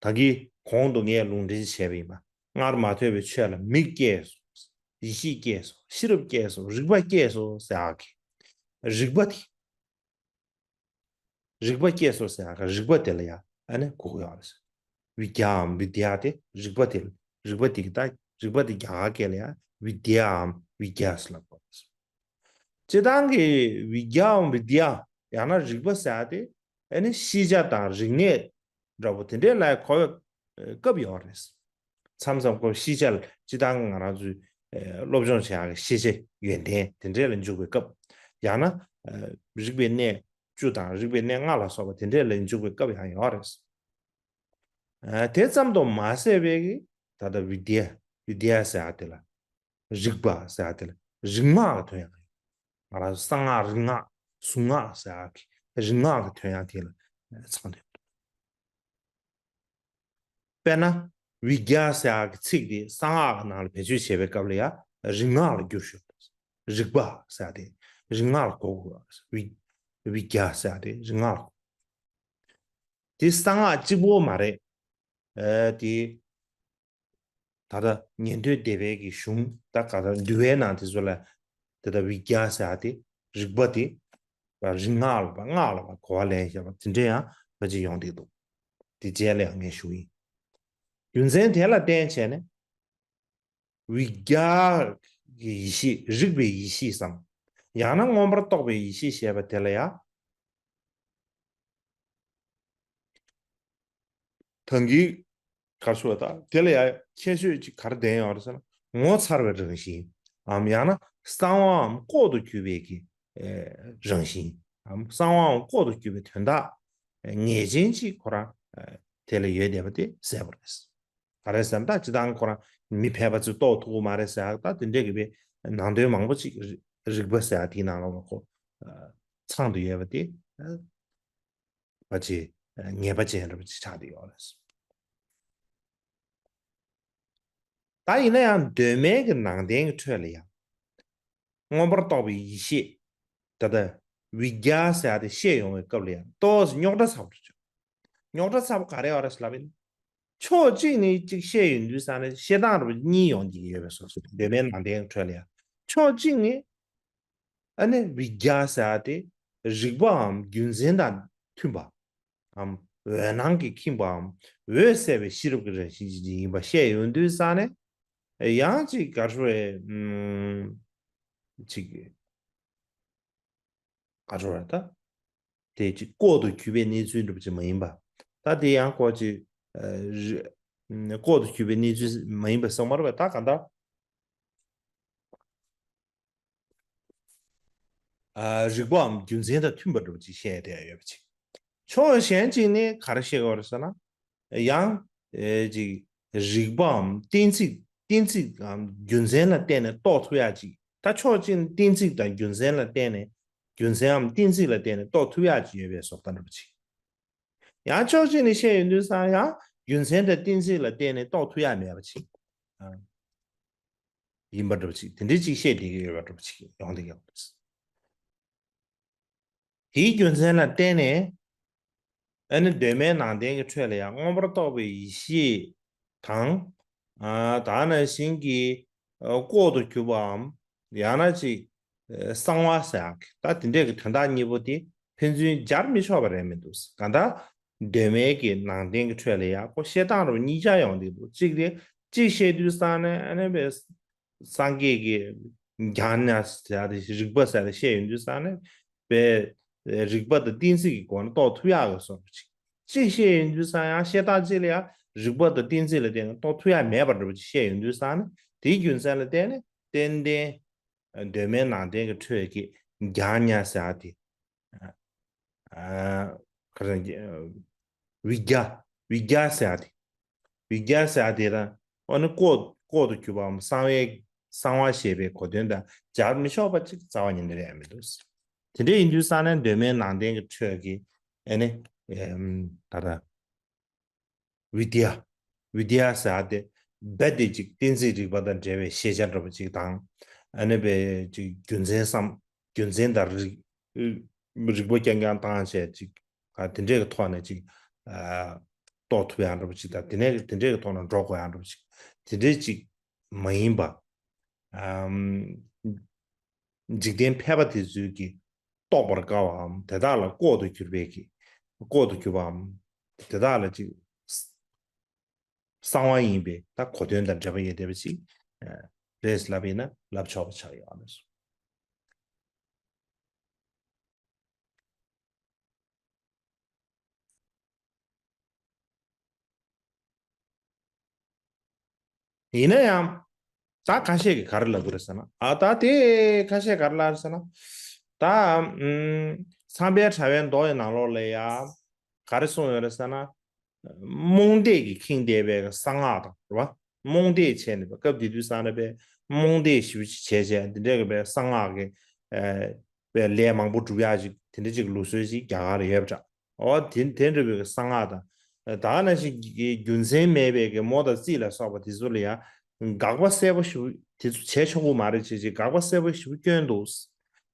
ད་གིན་གོང་དུ་ངས་ལུང་འདྲེན་བྱས་པ་ཡིན་པ། སྔར་མ་ཐོས་པའི་ཆོས་ལ་མིག་སྐྱེས་སོ། ཡིད་ཤེས་སྐྱེས་སོ། ཤེས་རབ་སྐྱེས་སོ། རིག་པ་སྐྱེས་སོ་ཟེར་ཡག་གི། རིག་པ་དེ། རིག་པ་སྐྱེས་སོ་ཟེར་ཡག་གི་རིག་པ་དེ་ལ་ཡང་ཨ་ནི་གོ་གི་ཡོད་རེད། བི་དྱའམ་བི་དྱ་དེ་རིག་པ་དེ་རིག་པ་དེ་གི་ད་རིག་པ་དེ་རྒྱ་གར་སྐད་ལ་ཡང་བི་དྱའམ་བི་དྱ་ཟེར་ལབ་དགོས་རེད། སྤྱིར་བཏང་གི་བི་དྱའམ་བི་དྱ་ཡང་ན་རིག་པ་ཟེར་ཡག་དེ་ཨ་ནི་ཤེས་བྱ་དང་རིག་གནས་འདྲ་པོ་དེ་འདྲའི་ལ་གོ་བའི་སྐབས་ཡོད་རེད། མཚམས་མཚམས་ཁོ་ཤེས་བྱ་ལ་སྤྱིར་བཏང་ང་རང་ཚོའི་ཨ་སློབ་སྦྱོང་བྱེད་ཡག་གི་ཤེས་བྱའི་ཡོན་ཏན་དེ་འདྲའི་ལ་འཇུག་པའི་སྐབས། ཡང་ན་ཨ་རིག་པའི་གནས་བཅུ་དང་རིག་པའི་གནས་ལྔ་ལ་སོགས་པ་དེ་འདྲའི་ལ་འཇུག་པའི་སྐབས་ཡང་ཡོད་རེད། ཨ་དེ་ཙམ་དུ་མ་ཟད་པའི་གི་ད་ལྟ་བི་དྱ་བི་དྱ་ཟེར་ཡག་དེ་ལ་རིག་པ་ཟེར་ཡག་དེ་ལ་རིག་སྔགས་ཀྱི་དོན་ཡང་ང་རང་ཚོ་གསང་སྔགས་རིག་སྔགས་གཟུངས་སྔགས་ཟེར་ཡག་གི་རིག་སྔགས་ཀྱི་དོན་ཡང་དེ་ལ་ཚང་དུ་ཡོད། དཔེར་ན། བི་དྱ་ཟེར་ཡག་གི་ཚིག་དེ་གསང་སྔགས་ཀྱི་ནང་ལ་བེད་སྤྱོད་བྱེད་པའི་སྐབས་ལ་ཡང་རིག་སྔགས་ལ་བསྒྱུར་ཞོར་དུ། རིག་པ་ཟེར་ཡག་དེ་རིག་སྔགས་ལ་གོ་དགོས། བི་བི་དྱ་ཟེར་ཡག་དེ་རིག་སྔགས་ལ་གོ། དེ་གསང་སྔགས་གཅིག་པོ་མ་རེད། ཨ་དེ། ད་ལྟ་ཉན་ཐོས་སྡེ་པའི་གི་གཞུང་ད་ག་ད་འདུལ་བའི་ནང་དེ་ཚོ་ལ་དེ་ལྟ་བི་དྱ་ཟེར་ཡག་དེ་རིག་པ་དེ་རིག་སྔགས་ལ་བ་སྔགས་ལ་བ་གོ་བ་ལེན་བྱས་པ་དེ་འདྲ་ཡང་ཕལ་ཆེར་ཡོང་བསྡད་འདུག་དེ་རྗེས་ལ་ཡང་ངས་ཞུ་ཡིན། རྒྱུ་མཚན་དེ་ལ་བརྟེན་བྱས་ནས་བི་དྱ་གི་ཡེ་ཤེས་རིག་པའི་ཡེ་ཤེས་སམ། ཡང་ན་མངོན་པར་རྟོགས་པའི་ཡེ་ཤེས་ཞེས་པ་དེ་ལ་ཡང་། ད་གིན་ག་རེ་ཞུ་བ་ད་དེ་ལ་ཡ་ཁྱད་ཆོས་ཅིག་ག་རེ་ལྡན་ཡོད་རེད་ཟེར་ན། ངོ་མཚར་བའི་རང་བཞིན་འམ། ཡང་ན་གསང་བའམ་ལྐོག་ཏུ་གྱུར་པའི་གི་ཨེ་རང་བཞིན་འམ། གསང་བའམ་ལྐོག་ཏུ་གྱུར་པའི་དོན་དག་ངེས་ཅན་ཅིག་ཁོ་རང་ཨེ་དེ་ལ་ཡོད་བསྡད་པ་དེ་གསལ་པོ་རེད། ག་རེ་ཟེར་ན་ད་སྤྱིར་བཏང་ཁོ་རང་མི་ཕལ་པ་ཚོས་རྟོགས་ཐུབ་ཀྱི་མ་རེད་ཟེར་ཡག་ད་དེ་འདྲས་ཀྱི་བའི་ནང་དོན་མང་པོ་ཅིག་རིག་པ་ཟེར་ཡག་དེའི་ནང་ལོགས་ལ་ཁོ་ཚང་དུ་ཡོད་པ་དེ་ཨ་བ་ཅིག་ངེས་པ་ཅན་འདྲ་པོ་ཅིག་ཆགས་བསྡད་ཡོད་རེད། ད་ཡིན་ན་ཡང་གདོད་མའི་གི་ནང་བསྟན་གྱི་ཁྲོད་ལ་ཡང་མངོན་པར་རྟོགས་པའི་ཡེ་ཤེས་ད་ལྟ་བི་དྱ་ཟེར་ཡག་དེ་བཤད་ཡོང་བའི་སྐབས་ལ་ཡང་ཏོག་ཙམ་རྙོག་དྲ་ཚ་པོ་རེད། རྙོག་དྲ་ཚ་པོ་ག་རེ་ཡོད་རེད་ལབ་ཡིན། ཕྱོགས་གཅིག་ནས་གཅིག་བཤད་ཡོང་དུས་ཙང་ནས་བཤད་སྟངས་རུ་གཉིས་ཡོང་གི་ཡོད་པའི་བཟོ་ཞིག་གདོད་མའི་ནང་བསྟན་ཁྲོད་ལ་ཡང་། ཕྱོགས་གཅིག་ནས་ཨ་ནི་བི་དྱ་ཟེར་ཡག་དེ་རིག་པའམ་རྒྱུ་མཚན་དང་མཐུན་པའམ་འོད་སྣང་གིས་ཁེངས་པའམ་འོད་གསལ་བའི་ཤེས་རབ་ཀྱི་རང་བཞིན་ཅིག་ཡིན་པ་བཤད་ཡོང་དུས་ཙང་ནས་ཡང་ཅིག་ག་རེ་ཞུ་དགོས་རེད། ཅིག་ག་རེ་ཞུ་དགོས་རེད་ད། དེ་ཅིག་ལྐོག་ཏུ་གྱུར་པའི་གནས་ཚུལ་འདྲ་པོ་ཅིག་མ་ཡིན་པ། ད་དེ་ཡང་ཁོ་ཅིག་ཨ་རི་ལྐོག་ཏུ་གྱུར་པའི་གནས་ཚུལ་མ་ཡིན་པ་ཟེར་མ་རེད་པས། ད་གང་ལྟར་ཨ་རིག་པའམ་རྒྱུ་མཚན་དང་མཐུན་པ་འདྲ་པོ་ཅིག་བཤད་བསྡད་ཡོད་པ་ཅིག་ཕྱོགས་གཞན་ཅིག་ནས་ག་རེ་བཤད་དགོས་རེད་ཟེར་ན། ཡང་ཨེ་ཅིག་རིག་པའམ་གཏན་ཚིགས་གཏན་ཚིགས་དང་རྒྱུ་མཚན་ལ་བརྟེན་ནས་རྟོགས་ཐུབ་ཡག་ཅིག་ད་ཕྱོགས་གཅིག་ནས་གཏན་ཚིགས་དང་རྒྱུ་མཚན་ལ་བརྟེན་ནས་རྒྱུ་མཚན་འམ་གཏན་ཚིགས་ལ་བརྟེན་ནས་རྟོགས་ཐུབ་ཡག་ཅིག་ཡོད་པའི་བཟོ་ལྟ་འདྲ་པོ་ཅིག་ཡང་ཕྱོགས་གཅིག་ནས་བཤད་ཡོང་དུས་ཙང་ཡང་རྒྱུ་མཚན་དང་གཏན་ཚིགས་ལ་བརྟེན་ནས་རྟོགས་ཐུབ་ཡག་མེད་པ་ཅིག་ཨ་ཡིན་པ་འདྲ་པོ་ཅིག་དེ་འདྲའི་ཅིག་བཤད་བསྡད་ཀྱི་ཡོད་པ་འདྲ་པོ་ཅིག་ཡོང་བསྡད་ཀྱི་ཡོད་པ་རེད། དེའི་རྒྱུ་མཚན་ལ་བརྟེན་ནས་ཨ་ནི་གདོད་མའི་ནང་བསྟན་གྱི་ཁྲོད་ལ་ཡང་མངོན་པར་རྟོགས་པའི་ཡེ་ཤེས་དང་ཨ་ད་ནང་བཞིན་གྱི་ཨ་ལྐོག་ཏུ་གྱུར་པའམ་ཡང་ན་ཅིག་ཨ་གསང་བ་ཟེར་ཡག་གི་ད་དེ་འདྲས་ཀྱི་དོན་དག་གཉིས་པོ་དེ་ཕན་ཚུན་སྦྱར་མི་ཆོག་པ་རེད་མི་འདུག་གང་ལྟར་གདོད་མའི་གི་ནང་བསྟན་གྱི་ཁྲོད་ལ་ཡང་ཁོ་བཤད་སྟངས་རུ་གཉིས་ཆ་ཡོང་བསྡད་འདུག་གཅིག་དེ་གཅིག་བཤད་དུས་ཙང་ནས་ཨ་ནི་བས་སངས་རྒྱས་ཀྱི་བྱང་ཉ་ཟེར་ཡག་དེ་རིག་པ་ཟེར་ཡག་དེ་བཤད་ཡོང་དུས་ཙང་ནས་པའི་རིག་པ་དང་གཏན་ཚིགས་ཀྱི་སྒོ་ནས་རྟོགས་ཐུབ་ཡག་གི་བཟོ་འདྲ་ཅིག་གཅིག་བཤད་ཡོང་དུས་ཙང་ཡང་བཤད་སྟངས་གཅིག་ལ་ཡང་རིག་པ་དང་གཏན་ཚིགས་ལ་བརྟེན་ནས་རྟོགས་ཐུབ་ཡག་མེད་པ་འདྲ་པོ་ཅིག་བཤད་ཡོང་དུས་ཙང་ནས་དེའི་རྒྱུ་མཚན་ལ་བརྟེན་ནས་ཏན་ཏན་གདོད་མའི་ནང་བསྟན་གྱི་ཁྲོད་ཀྱི་བྱང་ཉ་ཟེར་ཡག་དེ། ཨ་ག་རེ་ཟེར་ན་བི་དྱ་བི་དྱ་ཟེར་ཡག་དེ། བི་དྱ་ཟེར་ཡག་དེ་དང་ཨ་ནི་ལྐོག་ལྐོག་ཏུ་གྱུར་པའམ་གསང་བའི་གསང་བ་ཞེས་པའི་གོ་དོན་དང་སྦྱར་མི་ཆོག་པ་ཅིག་རྩ་བ་ཉིད་ནས་རེད་མི་འདུག་དེ་འདྲ་ཡིན་དུས་ཙང་ནས་གདོད་མའི་ནང་བསྟན་གྱི་ཁྲོད་ཀྱི་ཨ་ནི་ཨེམ་ད་ལྟ་བི་དྱ། བི་དྱ་ཟེར་ཡག་དེ་རྦད་དེ་ཅིག་གཏན་ཚིགས་རིག་པ་དང་འབྲེལ་བའི་ཤེས་བྱ་འདྲ་པོ་ཅིག་དང་། ཨ་ནི་བས་ཅིག་རྒྱུ་མཚན་བསམ་རྒྱུ་མཚན་དང་རིག་རིག་པ་རྐྱང་རྐྱང་བཏང་བྱས་ཅིག་ཨ་དེ་འདྲས་ཀྱི་ཐོག་ནས་ཅིག་ཨ་རྟོགས་ཐུབ་ཡག་འདྲ་པོ་ཅིག་དང་དེ་ནས་དེ་འདྲས་ཀྱི་ཐོག་ནས་འགྲོ་དགོས་ཡག་འདྲ་པོ་ཅིག་དེ་འདྲས་ཅིག་མ་ཡིན་པ། ཨམ། འཇིག་རྟེན་ཕལ་པ་དེ་ཚོའི་གི་རྟོགས་པར་དཀའ་བའམ་དེ་དག་ལ་ལྐོག་ཏུ་གྱུར་པའི་གི་ལྐོག་ཏུ་གྱུར་པའམ་དེ་དག་ལ་ཅིག་གསང་བ་ཡིན་པའི་ད་གོ་དོན་དང་འབྲེལ་བ་ཡོད་བསྡད་པ་ཅིག་རེད་ལབ་ཡིན་ན་ལབ་ཆོག་པ་ཆགས་ཡོད་ཨ་ནི། ཡིན་ན་ཡང་ད་ཁ་ཤས་ཀྱིས་ག་རེ་ལབ་ཀྱི་རེད་ཟེར་ན། ཨ་ད་དེ་ཁ་ཤས་ག་རེ་ལབ་རེད་ཟེར་ན། ད་ཨུམ་མཚམས་པའི་དྲ་བའི་མདོ་ཡི་ནང་ལོགས་ལ་ཡ་ག་རེ་གསུངས་ཡོད་རེད་ཟེར་ན། རྨོངས་དད་ཀྱིས་ཁེངས་བསྡད་པའི་གསང་སྔགས་དང་རེད་བ། རྨོངས་དད་བྱས་ནས་སྐབས་དེ་དུས་སང་རེད་པས་རྨོངས་དད་ཞེ་པོ་ཅིག་བྱས་བྱས་འདི་འདྲའི་གི་པའི་གསང་སྔགས་ཀྱི་ཨ་པའི་ལས་མང་པོ་སྒྲུབ་ཡག་ཅིག་དེ་འདྲ་ཅིག་ལུགས་སྲོལ་ཅིག་རྒྱ་གར་ལ་ཡོད་པ་འདྲ། འོ་དེ་དེ་འདྲ་བའི་གི་གསང་སྔགས་དང་། ད་ག་ནང་བཞིན་གྱི་རྒྱུ་མཚན་མེད་པའི་གི་མོ་དང་རྩིས་ལ་སོགས་པ་དེ་ཚོ་ལ་ཡང་དགག་པ་གསལ་པོ་ཞེ་པོ་དེ་ཚོ་བྱས་ཆོག་གི་མ་རེད་བྱས་བྱས་དགག་པ་གསལ་པོ་ཞེ་པོ་བསྐྱོན་འདུག་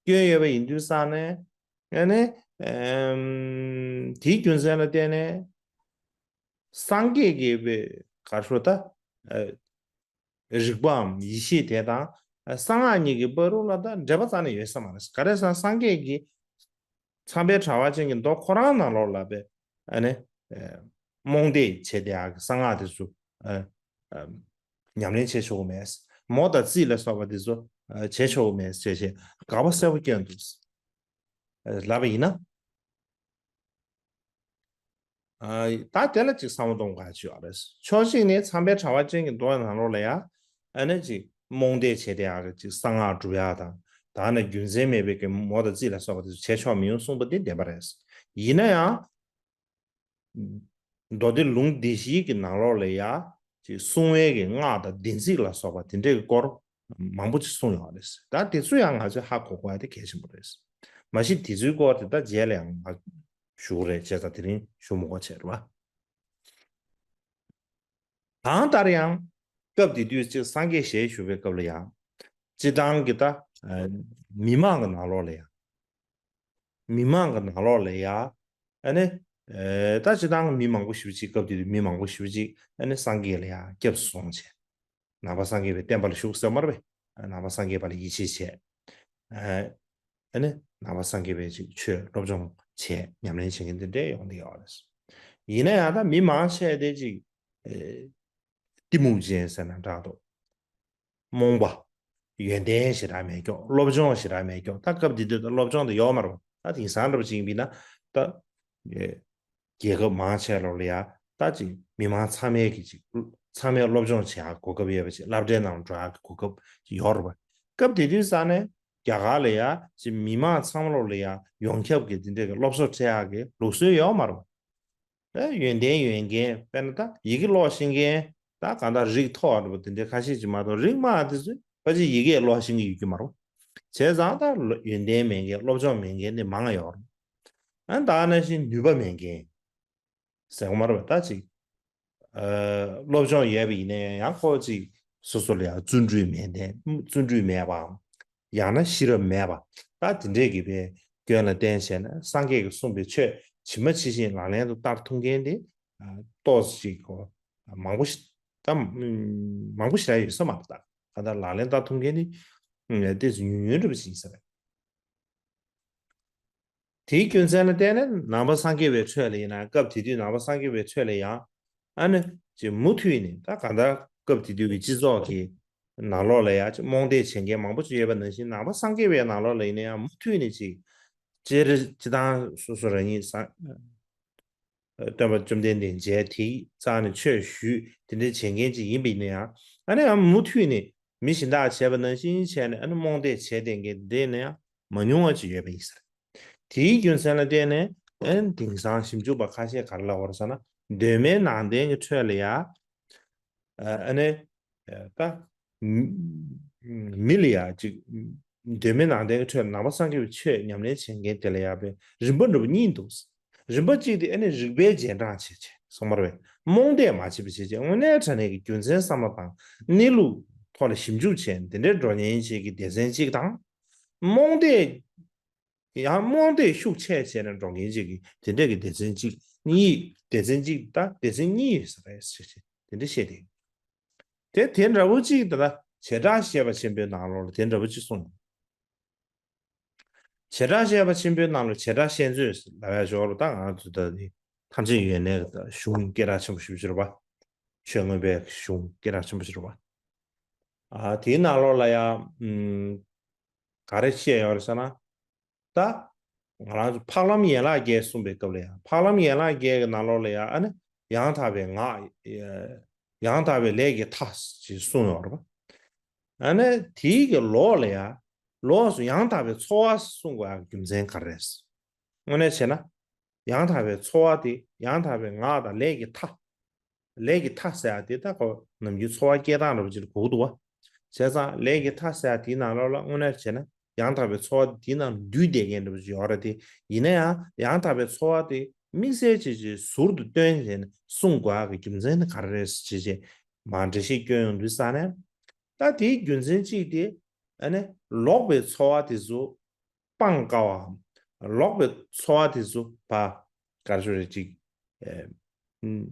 བསྐྱོན་ཡོད་པ་ཡིན་དུས་སང་ནས། ཨ་ནི། ཨམ། དེའི་རྒྱུ་མཚན་ལ་བརྟེན་ནས། སངས་རྒྱས་ཀྱི་བའི་ག་རེ་ཞུ་ད། ཨ། རིག་པའམ་ཡེ་ཤེས་དེ་དང་། ཨ། གསང་སྔགས་གཉིས་ཀྱི་བར་དུ་ལ་ད་འབྲེལ་བ་རྩ་ནས་ཡོད་ས་མ་རེད། ག་རེ་ཟེར་ན་སངས་རྒྱས་ཀྱིས་མཚམས་པའི་དྲ་བ་ཅན་གྱི་མདོ་ཁོ་རང་ནང་ལོགས་ལ་བའི་ཨ་ནི། ཨ། རྨོངས་དད་བྱས་ཏེ་ཨ་གསང་སྔགས་དེ་ཚོ། ཨ། ཨ། ཉམས་ལེན་བྱེད་ཆོག་གི་མེད། མོ་དང་རྩིས་ལ་སོགས་པ་དེ་ཚོ། ཨ། བྱེད་ཆོག་གི་མེད་ཅེས་བྱས་དགག་པ་གསལ་པོ་བསྐྱོན་འདུག་ལབ་པ་ཡིན་ན། ཨ། ད་དེ་ལ་ཅིག་བསམ་བློ་གཏོང་དགོས་ཡ་ཅིག་ཡོད་རེད། ཕྱོགས་གཅིག་ནས་མཚམས་པའི་གྲྭ་པ་ཅན་གྱི་མདོ་ནང་ལོགས་ལ་ཡ། ཨ་ནི་ཅིག་རྨོངས་དད་བྱས་ཏེ་ཡ་གི་ཅིག་གསང་སྔགས་སྒྲུབ་ཡ་དང་། ད་ནི་རྒྱུ་མཚན་མེད་པའི་གི་མོ་དང་རྩིས་ལ་སོགས་པ་དེ་ཚོ་བྱས་ཆོག་མི་ཡོང་གསུངས་པ་དེ་བདེན་པ་རེད། ཡིན་ན་ཡང་། མདོ་སྡེ་ལུང་སྡེ་བཞིའི་གི་ནང་ལོགས་ལ་ཡ། ཅིག་གསུང་བའི་གི་སྔགས་དང་བདེན་ཚིག་ལ་སོགས་པ་དེ་འདྲའི་གི་སྐོར་མང་པོ་ཅིག་གསུངས་ཡོད་རེད། ད་དེ་ཚོ་ཡང་ང་ཚོས་ཧ་གོ་དགོས་ཡ་དེ་གལ་ཆེན་པོ་རེད། མ་གཞི་དེ་ཚོའི་སྐོར་དེ་ད་རྗེས་ལ་ཡང་ང་ཞུ་གི་རེད། བྱས་ཙང་དེ་རིང་ཞུ་མི་དགོས་བྱས་རེད་བ། གང་ལྟར་ཡང་། སྐབས་དེ་དུས་ཅིག་སངས་རྒྱས་ཞལ་བཞུགས་པའི་སྐབས་ལ་ཡང་། སྤྱིར་བཏང་གི་ད། ཨ། མི་མང་གི་ནང་ལོགས་ལ་ཡང་། མི་མང་གི་ནང་ལོགས་ལ་ཡང་། ཨ་ནི། ཨ། ད་སྤྱིར་བཏང་མི་མང་པོ་ཞེ་པོ་ཅིག་སྐབས་དེ་དུས་མི་མང་པོ་ཞེ་པོ་ཅིག་ཨ་ནི་སངས་རྒྱས་ལ་ཡང་སྐྱབས་སུ་སོང་བྱས། ནང་པ་སངས་རྒྱས་པའི་བསྟན་པ་ལ་ཞུགས་ཟེར་མ་རེད་པས། ནང་པ་སངས་རྒྱས་པ་ལ་ཡིད་ཆེས་བྱས། ཨ། ཨ་ནི་ནང་པ་སངས་རྒྱས་པའི་ཅིག་ཆོས་སློབ་སྦྱོང་བྱས། ཉམས་ལེན་བྱེད་མཁན་དེ་འདྲས་ཡོང་བསྡད་ཡོད་རེད། ཡིན་ན་ཡང་ད་མི་མང་ཆེ་དེ་ཅིག་ཨེ། གཏི་མུག་ཅན་ཟེར་ན་འདྲ་འདུག་རྨོངས་པ། ཡོན་ཏན་ཞེ་དྲག་མེད་ཀྱོག་སློབ་སྦྱོང་ཞེ་དྲག་མེད་ཀྱོག་ད་སྐབས་འདི་དུས་ད་སློབ་སྦྱོང་དེ་ཡོད་མ་རེད་པ། ད་དེང་སང་འདྲ་པོ་ཅིག་ཡིན་པ་ཡིན་ན་ད། ཨེ། རྒྱལ་ཁབ་མང་ཆེ་ལོག་ལ་ཡ། ད་ཅིག་མི་མང་ཚང་མས་ཀྱི་ཅིག་ཚང་མས་སློབ་སྦྱོང་བྱེད་ཡ་གོ་སྐབས་ཡོད་པ་ཅིག་སློབ་གྲྭའི་ནང་འགྲོ་ཡ་གི་གོ་སྐབས་ཅིག་ཡོད་རེད་པ། སྐབས་དེ་དུས་ས་ནས་རྒྱ་གར་ལ་ཡ་ཅིག་མི་མང་ཚང་མ་ལོག་ལ་ཡ་ཡོངས་ཁྱབ་ཀྱི་དེ་འདྲས་ཀྱི་སློབ་གསོ་སྤྲད་ཡ་གི་ལུགས་སྲོལ་ཡོད་མ་རེད་པ། ཨེ། ཡོན་ཏན་ཡོད་མཁན། དཔེར་ན་ད་ཡི་གེ་ཀློག་ཤེས་མཁན། ད་གང་ལྟར་རིགས་མཐོ་བ་འདྲ་པོ་དེ་འདྲའི་ཁ་ཤས་ཅིག་མ་གཏོགས་རིགས་དམའ་དེ་ཚོས་ཕལ་ཆེར་ཡི་གེ་ཀློག་ཤེས་ཀྱི་ཡོད་ཀྱི་མ་རེད། བྱས་ཙང་ད་ཡོན་ཏན་མེད་མཁན། སློབ་སྦྱོང་མེད་མཁན་དེ་མང་ང་ཡོད་རེད། ཨ། ད་ནང་བཞིན་ནུས་པ་མེད་མཁན་ཟེར་གོ་མ་རེད་པ། ད་ཅིག་ཨ། སློབ་སྦྱོང་ཡོད་པ་ཡིན་ན་ཡང་ཁོ་ཅིག་སོ་སོ་ལ་ཡང་བརྩོན་འགྲུས་མེད་མཁན། བརྩོན་འགྲུས་མེད་པའམ། ཡང་ན་ཤེས་རབ་མེད་པ། ད་དེ་འདྲས་ཀྱི་པའི་སྐྱོན་ལ་བརྟེན་བྱས་ནས་སངས་རྒྱས་ཀྱིས་གསུངས་པའི་ཆོས་ཇི་མ་ཇི་བཞིན་ལག་ལེན་དུ་བསྟར་ཐུབ་མཁན་དེ། ཨ། ཏོག་ཙམ་ཅིག་གོ། མང་པོ་ཞིག་ད་མང་པོ་ཞིག་ཡོད་ས་མ་རེད། ད་གང་ལྟར་ལག་ལེན་བསྟར་ཐུབ་མཁན་དེ་ཏོག་ཙམ་ཉུང་ཉུང་འདྲ་པོ་ཞིག་ཡིན་ས་རེད། དེའི་རྒྱུ་མཚན་ལ་བརྟེན་ནས་ནང་པ་སངས་རྒྱས་པའི་ཁྲོད་ལ་ཡིན་ན། སྐབས་དེ་དུས་ནང་པ་སངས་རྒྱས་པའི་ཁྲོད་ལ་ཡང་། ཨ་ནི་ཅིག་མུ་མཐུད་ནས་ད་གང་ལྟར་སྐབས་དེ་དུས་ཀྱི་སྤྱི་ཚོགས་ཀྱི་ནང་ལོགས་ལ་ཡང་ཅིག་རྨོངས་དད་བྱེད་མཁན་མང་པོ་ཅིག་ཡོད་པ་ནང་བཞིན། ནང་པ་སངས་རྒྱས་པའི་ནང་ལོགས་ལ་ཡིན་ན་ཡང་མུ་མཐུད་ནས་ཅིག་སྤྱིར་སྤྱིར་བཏང་སོ་སོ་རང་ཉིད་སངས་སྟོན་པ་བཅོམ་ལྡན་འདས་མཇལ། དེའི་རྩ་ནས་ཆོས་ཞུས། དེ་འདྲའི་བྱེད་མཁན་ཅིག་ཡིན་པ་ཡིན་ན་ཡང་། ཨ་ནི་ཡང་མུ་མཐུད་ནས་མི་གཞན་དག་བྱས་པ་ནང་བཞིན་བྱས་ནས། ཨ་ནི་རྨོངས་དད་བྱས་བསྡད་མཁན་དེ་ཡིན་ན་ཡང་མ་ཉུང་བ་ཅིག་ཡོད་པ་ཡིན་ས་རེད། དེའི་རྒྱུ་མཚན་ལ་བརྟེན་ནས། ཨ་ནི་དེང་སང་ཞིབ་འཇུག་པ་ཁ་ཤས་ག་རེ་ལབ་པ་རེད་ཟེར་ན། གདོད་མའི་ནང་བསྟན་གྱི་ཁྲོད་ལ་ཡ། ཨ་ནི་ད་མི་ལ་ཡ་ཅིག་གདོད་མའི་ནང་བསྟན་གྱི་ཁྲོད་ནང་པ་སངས་རྒྱས་པའི་ཆོས་ཉམས་ལེན་བྱེད་མཁན་དེ་ལ་ཡ་པའི་རིམ་པ་འདྲ་པོ་གཉིས་འདུག་རིམ་པ་གཅིག་དེ་ཨ་ནི་རིགས་པས་རྗེས་འབྲང་བྱེད་བྱེད་སོང་མ་རེད་པས། རྨོངས་དད་མ་བྱེད་པ་བྱེད་བྱེད། དངོས་གནས་དྲང་གནས་ཀྱི་རྒྱུ་མཚན་བསམ་བློ་དང་གནས་ལུགས་ཐོག་ལ་ཞིབ་འཇུག་བྱས་དེ་འདྲའི་འགྲོ་ཉེན་བྱེད་ཀྱི་སྡེ་ཚན་གཅིག་དང་། རྨོངས་དད། ཡང་རྨོངས་དད་ཤུགས་ཆེ་བྱས་ནས་འགྲོ་མཁན་ཅིག་གིས་དེ་འདྲས་ཀྱི་སྡེ་ཚན་གཅིག་གཉིས། སྡེ་ཚན་གཅིག་ད་སྡེ་ཚན་གཉིས་ཡོད་ས་རེད་ཟེར་བྱས་དེ་འདྲ་བཤད་དེ། དེ་དེ་འདྲ་བོ་གཅིག་ད་ལྟ་བྱེ་བྲག་བཤད་པ་ཆེན་པོའི་ནང་ལོགས་ལ་དེ་འདྲ་བོ་གཅིག་གསུངས། བྱེ་བྲག་བཤད་པ་ཆེན་པོའི་ནང་ལ་བྱེ་བྲག་བཤད་མཛོད་ལབ་ཡ་ཞོར་ལ་ད་ང་ཚོ་ད་ནི་ཐམས་ཅད་ཡོན་གནས་གཞུང་སྐད་གྲགས་ཆེན་པོ་ཞེ་པོ་ཅིག་རེད་པ། ཆོས་མངོན་པའི་གཞུང་སྐད་གྲགས་ཆེན་པོ་ཞིག་རེད་པ། ཨ། དེའི་ནང་ལོགས་ལ་ཡང་། ཨམ། ག་རེ་བཤད་ཡོད་རེད་ཟེར་ན། ད་ང་རང་ཚོ་འཕགས་ལམ་ཡན་ལག་བརྒྱད་གསུངས་པའི་སྐབས་ལ་ཡང་། འཕགས་ལམ་ཡན་ལག་བརྒྱད་ཀྱི་ནང་ལོགས་ལ་ཡང་། ཨ་ནི་ཡང་དག་པའི་ངག་ཡང་དག་པའི་ལས་ཀྱི་མཐའ་ཞེས་གསུངས་ཡོད་རེད་པ། ཨ་ནི་དེའི་གི་ལོགས་ལ་ཡང་། ལོགས་སུ་ཡང་དག་པའི་འཚོ་བ་གསུང་དགོས་ཡག་གི་རྒྱུ་མཚན་ག་རེ་རེད། དངོས་གནས་བྱས་ན། ཡང་དག་པའི་འཚོ་བ་དེ། ཡང་དག་པའི་ངག་དང་ལས་ཀྱི་མཐའ། ལས་ཀྱི་མཐའ་ཟེར་ཡ་དེ་ད་ཁོ་ནམ་རྒྱུན་འཚོ་བ་སྐྱེལ་སྟངས་འདྲ་པོ་ཅིག་ལ་གོ་གི་འདུག་བ། བྱས་ཙང་ལས་ཀྱི་མཐའ་ཟེར་ཡ་དེའི་ནང་ལོགས་ལ་དངོས་གནས་བྱས་ན་ཡང་དག་པའི་འཚོ་བ་དེའི་ནང་འདུས་བསྡད་མཁན་འདྲ་པོ་ཅིག་ཡོད་རེད་དེ། ཡིན་ན་ཡང་ཡང་དག་པའི་འཚོ་བ་དེ་དམིགས་བསལ་ཅིག་ཅིག་ཟུར་དུ་བཏོན་བྱས་ནས་གསུང་དགོས་ཡག་གི་རྒྱུ་མཚན་ནི་ག་རེ་རེད་ཅེས་བྱས་མར་འགྲེལ་བཤད་སྐྱོན་ཡོང་དུས་ཙང་ནས། ད་དེའི་རྒྱུ་མཚན་གཅིག་དེ། ཨ་ནི་ལོག་པའི་འཚོ་བ་དེ་ཚོ་སྤང་དཀའ་བའམ། ལོག་པའི་འཚོ་བ་དེ་ཚོ་ཕར་ག་རེ་ཞུ་རེད་ཅིག་ཨེ། ཨུམ།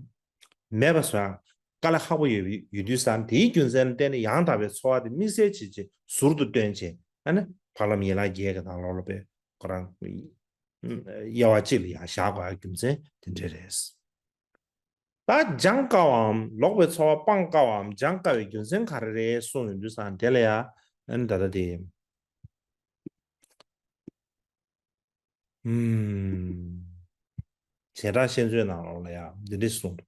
མེད་པ་བཟོ་ཡག་དཀའ་ལས་ཁག་པོ་ཡོད་ཡོད་དུས་ཙང་། དེའི་རྒྱུ་མཚན་ལ་བརྟེན་ནས་ཡང་དག་པའི་འཚོ་བ་དེ་དམིགས་བསལ་བྱས་བྱས་ཟུར་དུ་བཏོན་བྱས། ཨ་ནི་འཕགས་ལམ་ཡན་ལག་བརྒྱད་ཀྱི་ནང་ལོགས་ལ་དཔེ་ཁོ་རང་དབྱེ་བ་གཅིག་ལ་ཡང་བཞག་དགོས་ཡག་རྒྱུ་མཚན་དེ་འདྲ་རེད། ད་སྦྱང་དཀའ་བའམ། ལོག་པའི་འཚོ་བ་སྤང་དཀའ་བའམ་སྦྱང་དཀའ་བའི་རྒྱུ་མཚན་ག་རེ་རེད་གསུངས་ཡོང་དུས་ཙང་དེ་ལ་ཡ། ཨ་ནི་ད་ལྟ་དེ། ཨུམ། བྱེ་བྲག་བཤད་མཛོད་ནང་ལོགས་ལ་ཡང་འདི་འདྲ་གསུངས་འདུག་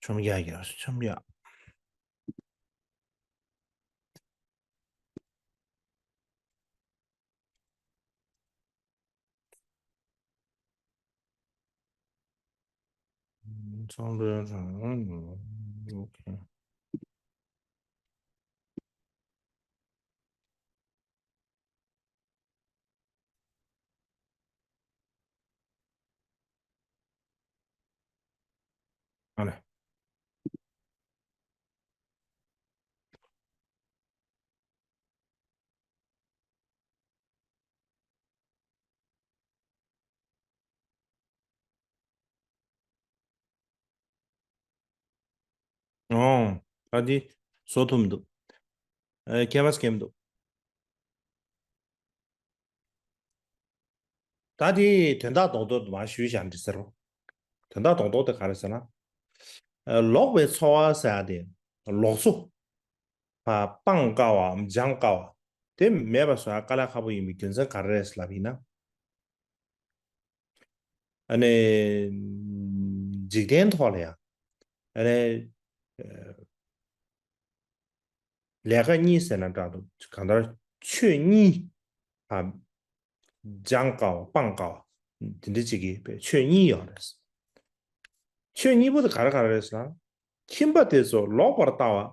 ཆོམ་རྒྱག་རྒྱག་ཆོམ་རྒྱག་ཚོང་དོན་དང་ཨོ་ཁེ། ཨ་ལེ། ཨོ། ད་འདི་བཟོ་ཐུབ་མི་འདུག་ཨེ། ཁྱད་པར་སྐྱེ་མི་འདུག་ད་དེ་དོན་དག་རྡོག་རྡོག་ཏུ་མར་ཞུས་བཞག་འདི་ཟེར་རོ། དོན་དག་རྡོག་རྡོག་དེ་ག་རེ་ཟེར་ན། ཨ། ལོག་པའི་ཚོར་བ་ཟེར་ཡ་དེ་ལོག་འཚོ། ཕར་སྤང་དཀའ་བའམ་སྦྱང་དཀའ་བ། དེ་མེད་པ་བཟོ་ཡ་དཀའ་ལས་ཁག་པོ་ཡིན་པའི་རྒྱུ་མཚན་ག་རེ་རེད་ལབ་ཡིན་ན། ཨ་ནི། འཇིག་རྟེན་ཐོག་ལ་ཡང་། ཨ་ནི། ལས་ཀ་གཉིས་ཟེར་ན་འདྲ་འདུག་གང་ལྟར་ཆོས་གཉིས། ཨ། སྦྱང་དཀའ་བ་སྤང་དཀའ་བ། དེ་འདྲ་ཅིག་གི་ཆོས་གཉིས་ཡོད་རེད། ཆོས་གཉིས་པོ་དེ་ག་རེ་ག་རེ་རེད་ཟེར་ན། ཁྱིམ་པ་དེ་ཚོ་ལོག་པར་ལྟ་བ།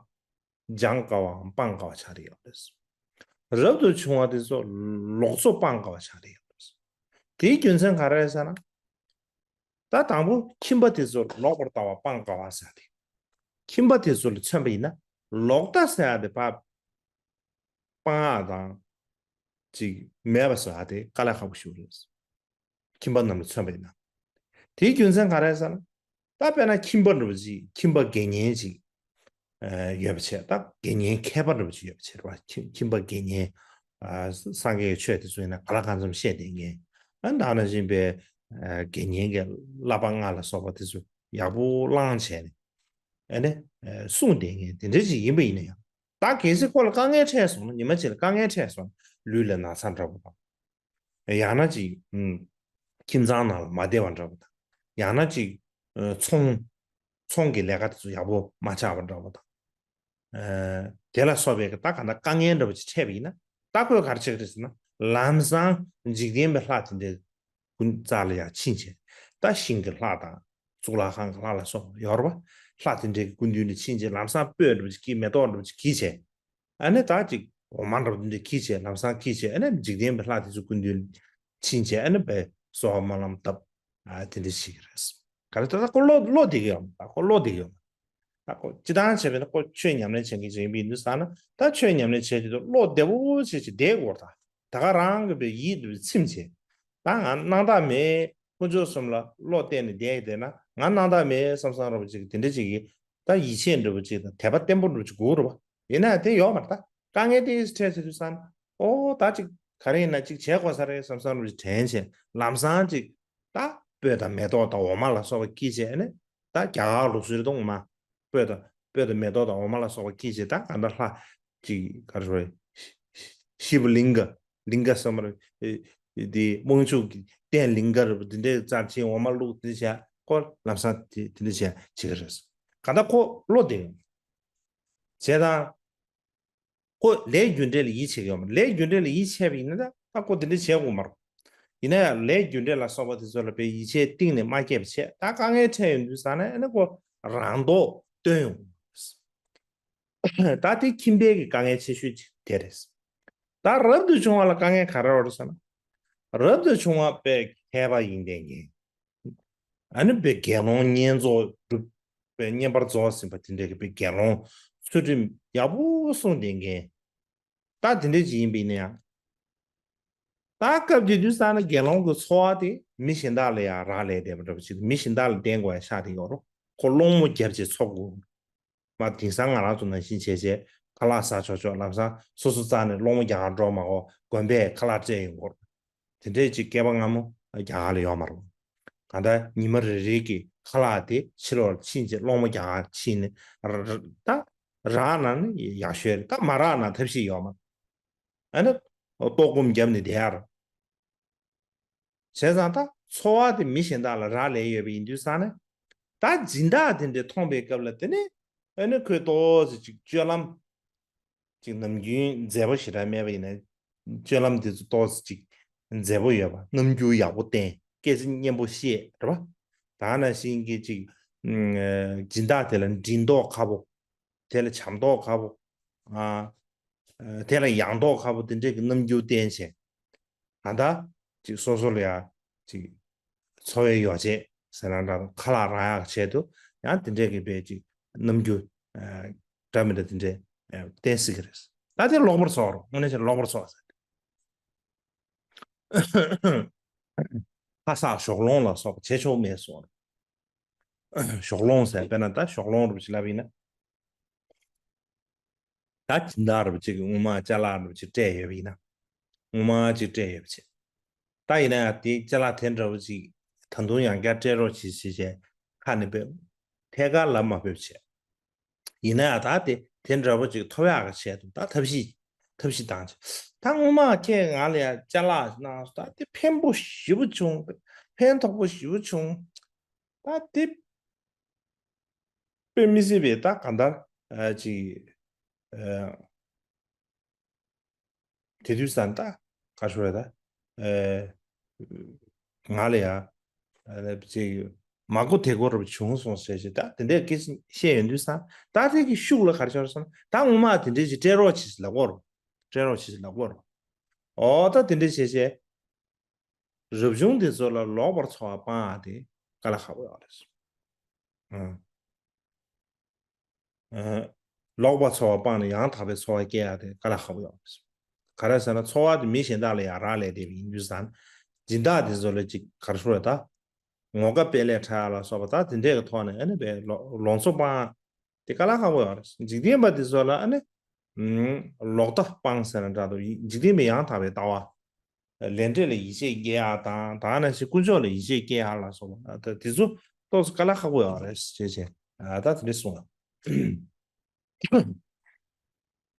སྦྱང་དཀའ་བའམ་སྤང་དཀའ་བ་ཆགས་ཀྱི་ཡོད་རེད། རབ་ཏུ་བྱུང་བ་དེ་ཚོ་ལོག་འཚོ་སྤང་དཀའ་བ་ཆགས་ཀྱི་ཡོད་རེད། དེའི་རྒྱུ་མཚན་ག་རེ་རེད་ཟེར་ན། ད་དང་པོ་ཁྱིམ་པ་དེ་ཚོ་ལོག་པར་ལྟ་བ་སྤང་དཀའ་བ་ཟེར་ཏེ། ཁྱིམ་པ་དེ་ཚོ་ལ་མཚོན་པ་ཡིན་ན། ལོག་ལྟ་ཟེར་ཡ་དེ་ཕར་སྤང་ཡ་དང་། ཅིག་མེད་པ་བཟོ་ཡ་དེ་དཀའ་ལས་ཁག་པོ་ཞིག་རེད། ཁྱིམ་པ་རྣམས་ལ་མཚོན་པ་ཡིན་ན། དེའི་རྒྱུ་མཚན་ག་རེ་ཟེར་ན། ད་དཔེར་ན་ཁྱིམ་པ་འདྲ་པོ་ཅིག་ཁྱིམ་པ་དགེ་བསྙེན་ཅིག་ཨ། ཡོད་པ་བྱས། ད་དགེ་བསྙེན་མཁས་པ་འདྲ་པོ་ཅིག་ཡོད་པ་བྱས་རེད་བ། ཁྱིམ་ཁྱིམ་པ་དགེ་བསྙེན། ཨ། སངས་རྒྱས་ཀྱི་ཆོས་དེ་ཚོ་ཡིན་ན་ག་ལ་གང་འཚམ་བཤད་བསྡད་མཁན། ཨ། ད་ནང་བཞིན་པའི། ཨ། དགེ་བསྙེན་གྱི་བསླབ་པ་ལྔ་ལ་སོགས་པ་དེ་ཚོ་ཡག་པོ་བླངས་བྱས་ནས། ཨ་ནི། ཨ། གསུངས་བསྡད་མཁན་དེ་འདྲ་ཅིག་ཡིན་པ་ཡིན་ན་ཡང་། ད་གལ་སྲིད་ཁོ་ལ་དཀའ་ངལ་འཕྲད་སོང་ན། ཉི་མ་གཅིག་ལ་དཀའ་ངལ་འཕྲད་སོང་ན། ལུས་ལ་ན་ཚ་འདྲ་པོ་དང་། ཡང་ན་ཅིག་ཨུམ། ཁྱིམ་ཚང་ནང་ལ་མ་བདེ་བ་འདྲ་པོ་དང་། ཡང་ན་ཅིག་ཨ། ཚོང་། ཚོང་གི་ལས་ཀ་དེ་ཚོ་ཡག་པོ་མ་ཆགས་པ་འདྲ་པོ་དང་། ཨ། དེ་ལ་སོགས་པའི་ད་གང་ལྟར་དཀའ་ངལ་འདྲ་པོ་ཅིག་འཕྲད་པ་ཡིན་ན། ད་ཁོས་ག་རེ་བྱེད་ཀྱི་རེད་ཟེར་ན། ལམ་སང་འཇིག་རྟེན་པའི་ལྷ་དེ་འདྲའི་ཀུན་རྩ་ལ་ཡར་ཕྱིན་བྱས། ད་ཤིང་གི་ལྷ་དང་། གཙུག་ལག་ཁང་གི་ལྷ་ལ་སོགས་པ་ཡོད་རེད་བ། ལྷ་དེ་འདྲའི་སྐུ་མདུན་ལ་ཕྱིན་བྱས། ལམ་སང་སྤོས་འདྲ་པོ་ཅིག་གིས། མེ་ཏོག་འདྲ་པོ་ཅིག་གིས་བྱས། ཨ་ནི་ད་ཅིག་འོ་མ་འདྲ་པོ་འདི་འདྲ་གྱིས་བྱས། ལམ་སང་གྱིས་བྱས། ཨ་ནི་འཇིག་རྟེན་པའི་ལྷ་དེ་ཚོ་སྐུ་མདུན་ཕྱིན་བྱས། ཨ་ནི་བའི་གསོལ་བ་སྨོན་ལམ་བཏབ། ཨ། དེ་འདྲ་བྱེད་ཀྱི་རེད། ག་རེ། ད་ད་ཁོ་བློ་བློ་བདེ་གི་ཡོད་མ། ད་ཁོ་བློ་བདེ་གི་ཡོད་མ། ད་ཁོ་སྤྱིར་བཏང་བྱས་པས་ན་ཁོ་ཆོས་ཉམས་ལེན་བྱེད་མཁན་ཅིག་ཡིན་པའི་འདུག་ཟེར་ན། ད་ཆོས་ཉམས་ལེན་བྱེད་ཀྱི་འདུག་བློ་བདེ་པོ་བྱས་བྱས་བསྡད་དགོས་རེད། ད། ད་ག་རང་གི་བའི་ཡིད་དུ་ཚིམ་བྱས། ད་ང་སྣང་དག་མེད། དཀོན་མཆོག་གསུམ་ལ་བློ་གཏད་ནས་བསྡད་ཡོད་བསྡད་ན། ང་སྣང་དག་མེད་བསམ་བསམ་འདྲ་པོ་ཅིག་དེ་འདྲ་ཅིག་གིས། ད་ཡིད་ཆེས་འདྲ་པོ་ཅིག་དང་། དད་པ་བརྟན་པོ་འདྲ་པོ་ཅིག་དགོས་རེད་བ། ཡིན་ན་དེ་ཡོད་མ་རེད། ད་དཀའ་ངལ་དེ་འཕྲད་ཚེ་དུས་ཙང་། ཨོ། ད་ཅིག་ག་རེ་ཡིན་ན་ཅིག་བྱེད་དགོས་ས་རེད་བསམ་བསམ་འདྲ་པོ་ཅིག་དྲན་བྱས། ལམ་སང་ཅིག་ད་སྤོས་དང་མེ་ཏོག་དང་འོ་མ་ལ་སོགས་པ་སྐྱེས་བྱས་ནས། ད་རྒྱ་གར་ལུགས་སྲོལ་དང་མ། སྤོས་དང་། སྤོས་དང་མེ་ཏོག་དང་འོ་མ་ལ་སོགས་པ་སྐྱེས་བྱས། ད་ག་འདྲ་ལྷ་ཅིག་ག་རེ་ཞིབ་ལིང་ག་ལིང་ག་བསམ་པ་རེད། དེ་དམུ་ཆུ་གི་སྟེང་ལིང་ག་རེད་པ། དེ་འདྲའི་རྩར་ཕྱིན། འོ་མ་བླུགས། དེ་འདྲ་བྱས། ཁོ་ལམ་སང་དེ་དེ་འདྲ་བྱས་བྱེད་ཀྱི་རེད། ག་ད་ཁོ་བློ་བདེ་ཡོད་བྱས་དང་། ཁོ་ལས་རྒྱུ་འབྲས་ལ་ཡིད་ཆེས་ཀྱི་ཡོད་མ་རེད། ལས་རྒྱུ་འབྲས་ལ་ཡིད་ཆེས་པ་ཡིན་ན། ད་ད་ཁོ་དེ་འདྲ་བྱེད་དགོས་མ་རེད། ཡིན་ན་ཡང་ལས་རྒྱུ་འབྲས་ལ་སོགས་པ་དེ་ཚོ་ལ་བའི་ཡིད་ཆེས་གཏིང་ནས་མ་སྐྱེས་པ་བྱས། ད་དཀའ་ངལ་འཕྲད་ཡོང་དུས་ཙང་ནས། ཨ་ནི་ཁོ་རང་ལྡོག་བཏོན་ཡོང་། ད་དེ་ཁྱིམ་པའི་གི་དཀའ་ངལ་ཆེ་ཤོས་ཅིག་དེ་རེད། ད་རབ་ཏུ་བྱུང་བ་ལ་དཀའ་ངལ་ག་རེ་ཡོད་རེད་ཟེར་ན། རབ་ཏུ་བྱུང་བ་བའི་མཁས་པ་ཡིན་བསྡད་མཁན། ཨ་ནི་བའི་དགེ་སློང་བསྙེན་རྫོགས་གྲུབ། བའི་བསྙེན་པར་རྫོགས་ཟིན་པ་དེ་འདྲའི་གི་བའི་དགེ་སློང་ཚུལ་ཁྲིམས་ཡག་པོ་སྲུང་བསྡད་མཁན། ད་དེ་འདྲ་ཅིག་ཡིན་པ་ཡིན་ན་ཡང་། ད་སྐབས་དེ་དུས་ཙང་ན་དགེ་སློང་གི་འཚོ་བ་དེ་མི་གཞན་དག་ལ་ཡང་རག་ལས་བསྡད་པ་འདྲ་པོ་ཅིག་མི་གཞན་དག་ལ་བརྟེན་དགོས་ཡ་ཆགས་བསྡད་ཡོད་རེད། ཁོ་སློང་མོ་བརྒྱབ་བྱས་འཚོ་དགོས། མ། དེང་སང་ང་རང་ཚོ་ནང་བཞིན་བྱས་བྱས། ཁ་ལག་ཟ་ཆོག་ཆོག་ལམ་སང་སོ་སོ་རྩ་ནས་སློང་མོ་རྒྱག་གར་འགྲོ་མ་དགོས། དགོན་པས་ཁ་ལག་སྤྲད་ཡོང་གི་རེད། དེ་འདྲས་ཅིག་བསྐལ་པ་སྔ་མོ་རྒྱ་གར་ལ་ཡོད་མ་རེད། གང་ལྟར་ཉི་མ་རེ་རེ་གི་ཁ་ལག་དེ་ཕྱི་ལོགས་ཕྱིན་བྱས་སློང་མོ་རྒྱག་གར་ཕྱིན་ནས་ད་རག་ན་ནི་ཡག་ཤོས་རེད། ད་མ་རག་ན་ཐབས་ཤེས་ཡོད་མ་རེད། ཨ་ནི་ལྟོགས་སྐོམ་བརྒྱབ་ནས་བསྡད་ཡ་རེད། བྱས་ཙང་ད་འཚོ་བ་དེ་མི་གཞན་དག་ལ་རག་ལས་ཡོད་པ་ཡིན་དུས་ཙང་ནས། ད་སྦྱིན་བདག་དེ་འདྲས་མཐོང་པའི་སྐབས་ལ་དེ་ནས་ཨ་ནི་ཁོས་ཏོག་ཙམ་ཅིག་སྤྱོད་ལམ། ཅིག་ནམ་རྒྱུན་མཛེས་པོ་ཞེ་དྲག་མེད་པ་ཡིན་ན། སྤྱོད་ལམ་དེ་ཚོ་ཏོག་ཙམ་ཅིག་མཛེས་པོ་ཡོད་པ། རྣམ་འགྱུར་ཡག་པོ་བསྟན། སྐད་ཆ་སྙན་པོ་བཤད། རེད་པ། ད་ནང་བཞིན་གྱི་ཅིག་ཨ་སྦྱིན་བདག་དེ་ལ་མགྲིན་མདོག་ཁ་པོ། དེ་ལ་བྱམས་མདོག་ཁ་པོ། ཨ། ཨ། དེ་ལ་ཡང་མདོག་ཁ་པོ་དེ་འདྲས་ཀྱི་རྣམ་འགྱུར་བསྟན་བྱས། ད་ལྟ་ཅིག་སོ་སོ་ལ་ཡང་ཅིག་འཚོ་བའི་ཡོ་བྱད་ཟེར་ན་འདྲ། ཁ་ལག་རག་ཡག་ཆེད་དུ་ཡང་དེ་འདྲས་ཀྱི་དཔེ་ཅིག་རྣམ་འགྱུར་ཨ་འདྲ་མི་འདྲ་དེ་འདྲས་ཨ་བསྟན་སྲིད་ཀྱི་རེད། ད་དེ་ལོག་པར་ཚོར། དངོས་གནས་བྱས་ན་ལོག་པར་ཚོར་ཟེར། ཁ་གསག་གཞོགས་སློང་ལ་སོགས་པ་བྱེད་ཆོག་མེད་གསུངས། གཞོགས་སློང་ཟེར་དཔེར་ན་ད་གཞོགས་སློང་རུ་ཅིག་ལབ་ཡིན་ན། ད་སྦྱིན་བདག་རུ་ཅིག་གིས་སྔོན་མ་ཅ་ལག་རུ་ཅིག་སྤྲད་ཡོད་པ་ཡིན་ན། སྔོན་མ་ཅིག་སྤྲད་ཡོད་པ་བྱས། ད་ཡིན་ན་ཡང་དེ་ཅ་ལག་དེ་འདྲ་བོ་ཅིག་ད་དུང་ཡང་བསྐྱར་སྤྲད་རོགས་གྱིས་ཞེས་བྱས་ཁ་ནས་ཕེབས། ཐད་ཀར་ལབ་མ་ཕེབས་བྱས། ཡིན་ན་ཡང་ད་དེ་དེ་འདྲ་བོ་ཅིག་ཐོབ་ཡག་གི་ཆེད་དུ་ད་ཐབས་ཤེས། ཐབས་ཤེས་བཏང་བྱས། ད་སྔོན་མ་ཁྱེད་ང་ལ་ཡང་ཅ་ལག་གནང་སོང་། ད་དེ་ཕན་པོ་ཞེ་པོ་བྱུང་། ཕན་ཐོགས་པོ་ཞེ་པོ་བྱུང་། ད་དེ་དཔེ་མི་སྲིད་པའི་ད་གང་ལྟར་ཨ་ཅིག་ཨ་དེ་དུས་ཙང་ད་ག་ཞུ་རེད་ད། ཨ་ང་ལ་ཡང་ཨ་ཅིག་མ་གོ་དེ་གོ་རབ་བྱུང་སོང་ཟེར་ཞིག་ད་དེ་འདྲའི་སྐད་ཆ་བཤད་ཡོང་དུས་ཙང་། ད་དེ་གི་ཤུགས་ལ་ག་རེ་ཤོར་སོང་ན། ད་སྔོན་མ་དེ་འདྲའི་ཅིག་སྤྲད་རོགས་གྱིས་ལབ་དགོས་རེད། སྤྲད་རོགས་གྱིས་ལབ་དགོས་རེད། འོ་ད་དེ་འདྲའི་བྱས་བྱས། རབ་བྱུང་དེ་ཚོ་ལ་ལོག་པར་འཚོ་བ་སྤང་ཡག་དེ་དཀའ་ལས་ཁག་པོ་ཡོད་རེད། ཨང་། ཨ། ལོག་པར་འཚོ་བ་སྤངས་ནས་ཡང་དག་པའི་འཚོ་བ་སྐྱེལ་ཡག་དེ་དཀའ་ལས་ཁག་པོ་ཡོད་རེད། ག་རེ་ཟེར་ན་འཚོ་བ་དེ་མི་གཞན་དག་ལ་ཡང་རག་ལས་བསྡད་པ་ཡིན་དུས་ཙང་། སྦྱིན་བདག་དེ་ཚོ་ལ་ཅིག་ག་རེ་ཞུ་དགོས་རེད་ད། ངོ་དགའ་དཔལ་ལས་འཕྲོག་ཡག་ལ་སོགས་པ་ད་དེ་འདྲས་ཀྱི་ཐོག་ནས་ཨ་ནི་བས་ལོ་ལོངས་སུ་སྤང་དེ་དཀའ་ལས་ཁག་པོ་ཡོད་རེད། འཇིག་རྟེན་པ་དེ་ཚོ་ལ་ཨ་ནི་ཨུམ་ལོག་ལྟ་སྤང་ཟེར་ན་འདྲ་འདུག་འཇིག་རྟེན་པའི་ཡང་དག་པའི་ལྟ་བ། ལས་འབྲས་ལ་ཡིད་ཆེས་སྐྱེ་ཡག་དང་། ད་ནང་བཞིན་དཀོན་མཆོག་ལ་ཡིད་ཆེས་སྐྱེ་ཡག་ལ་སོགས་པ་ད་དེ་ཚོ་ཏོག་ཙམ་དཀའ་ལས་ཁག་པོ་ཡོད་རེད་ཅེས་བྱས། ཨ་ད་དེ་འདྲས་གསུངས་ཡོད།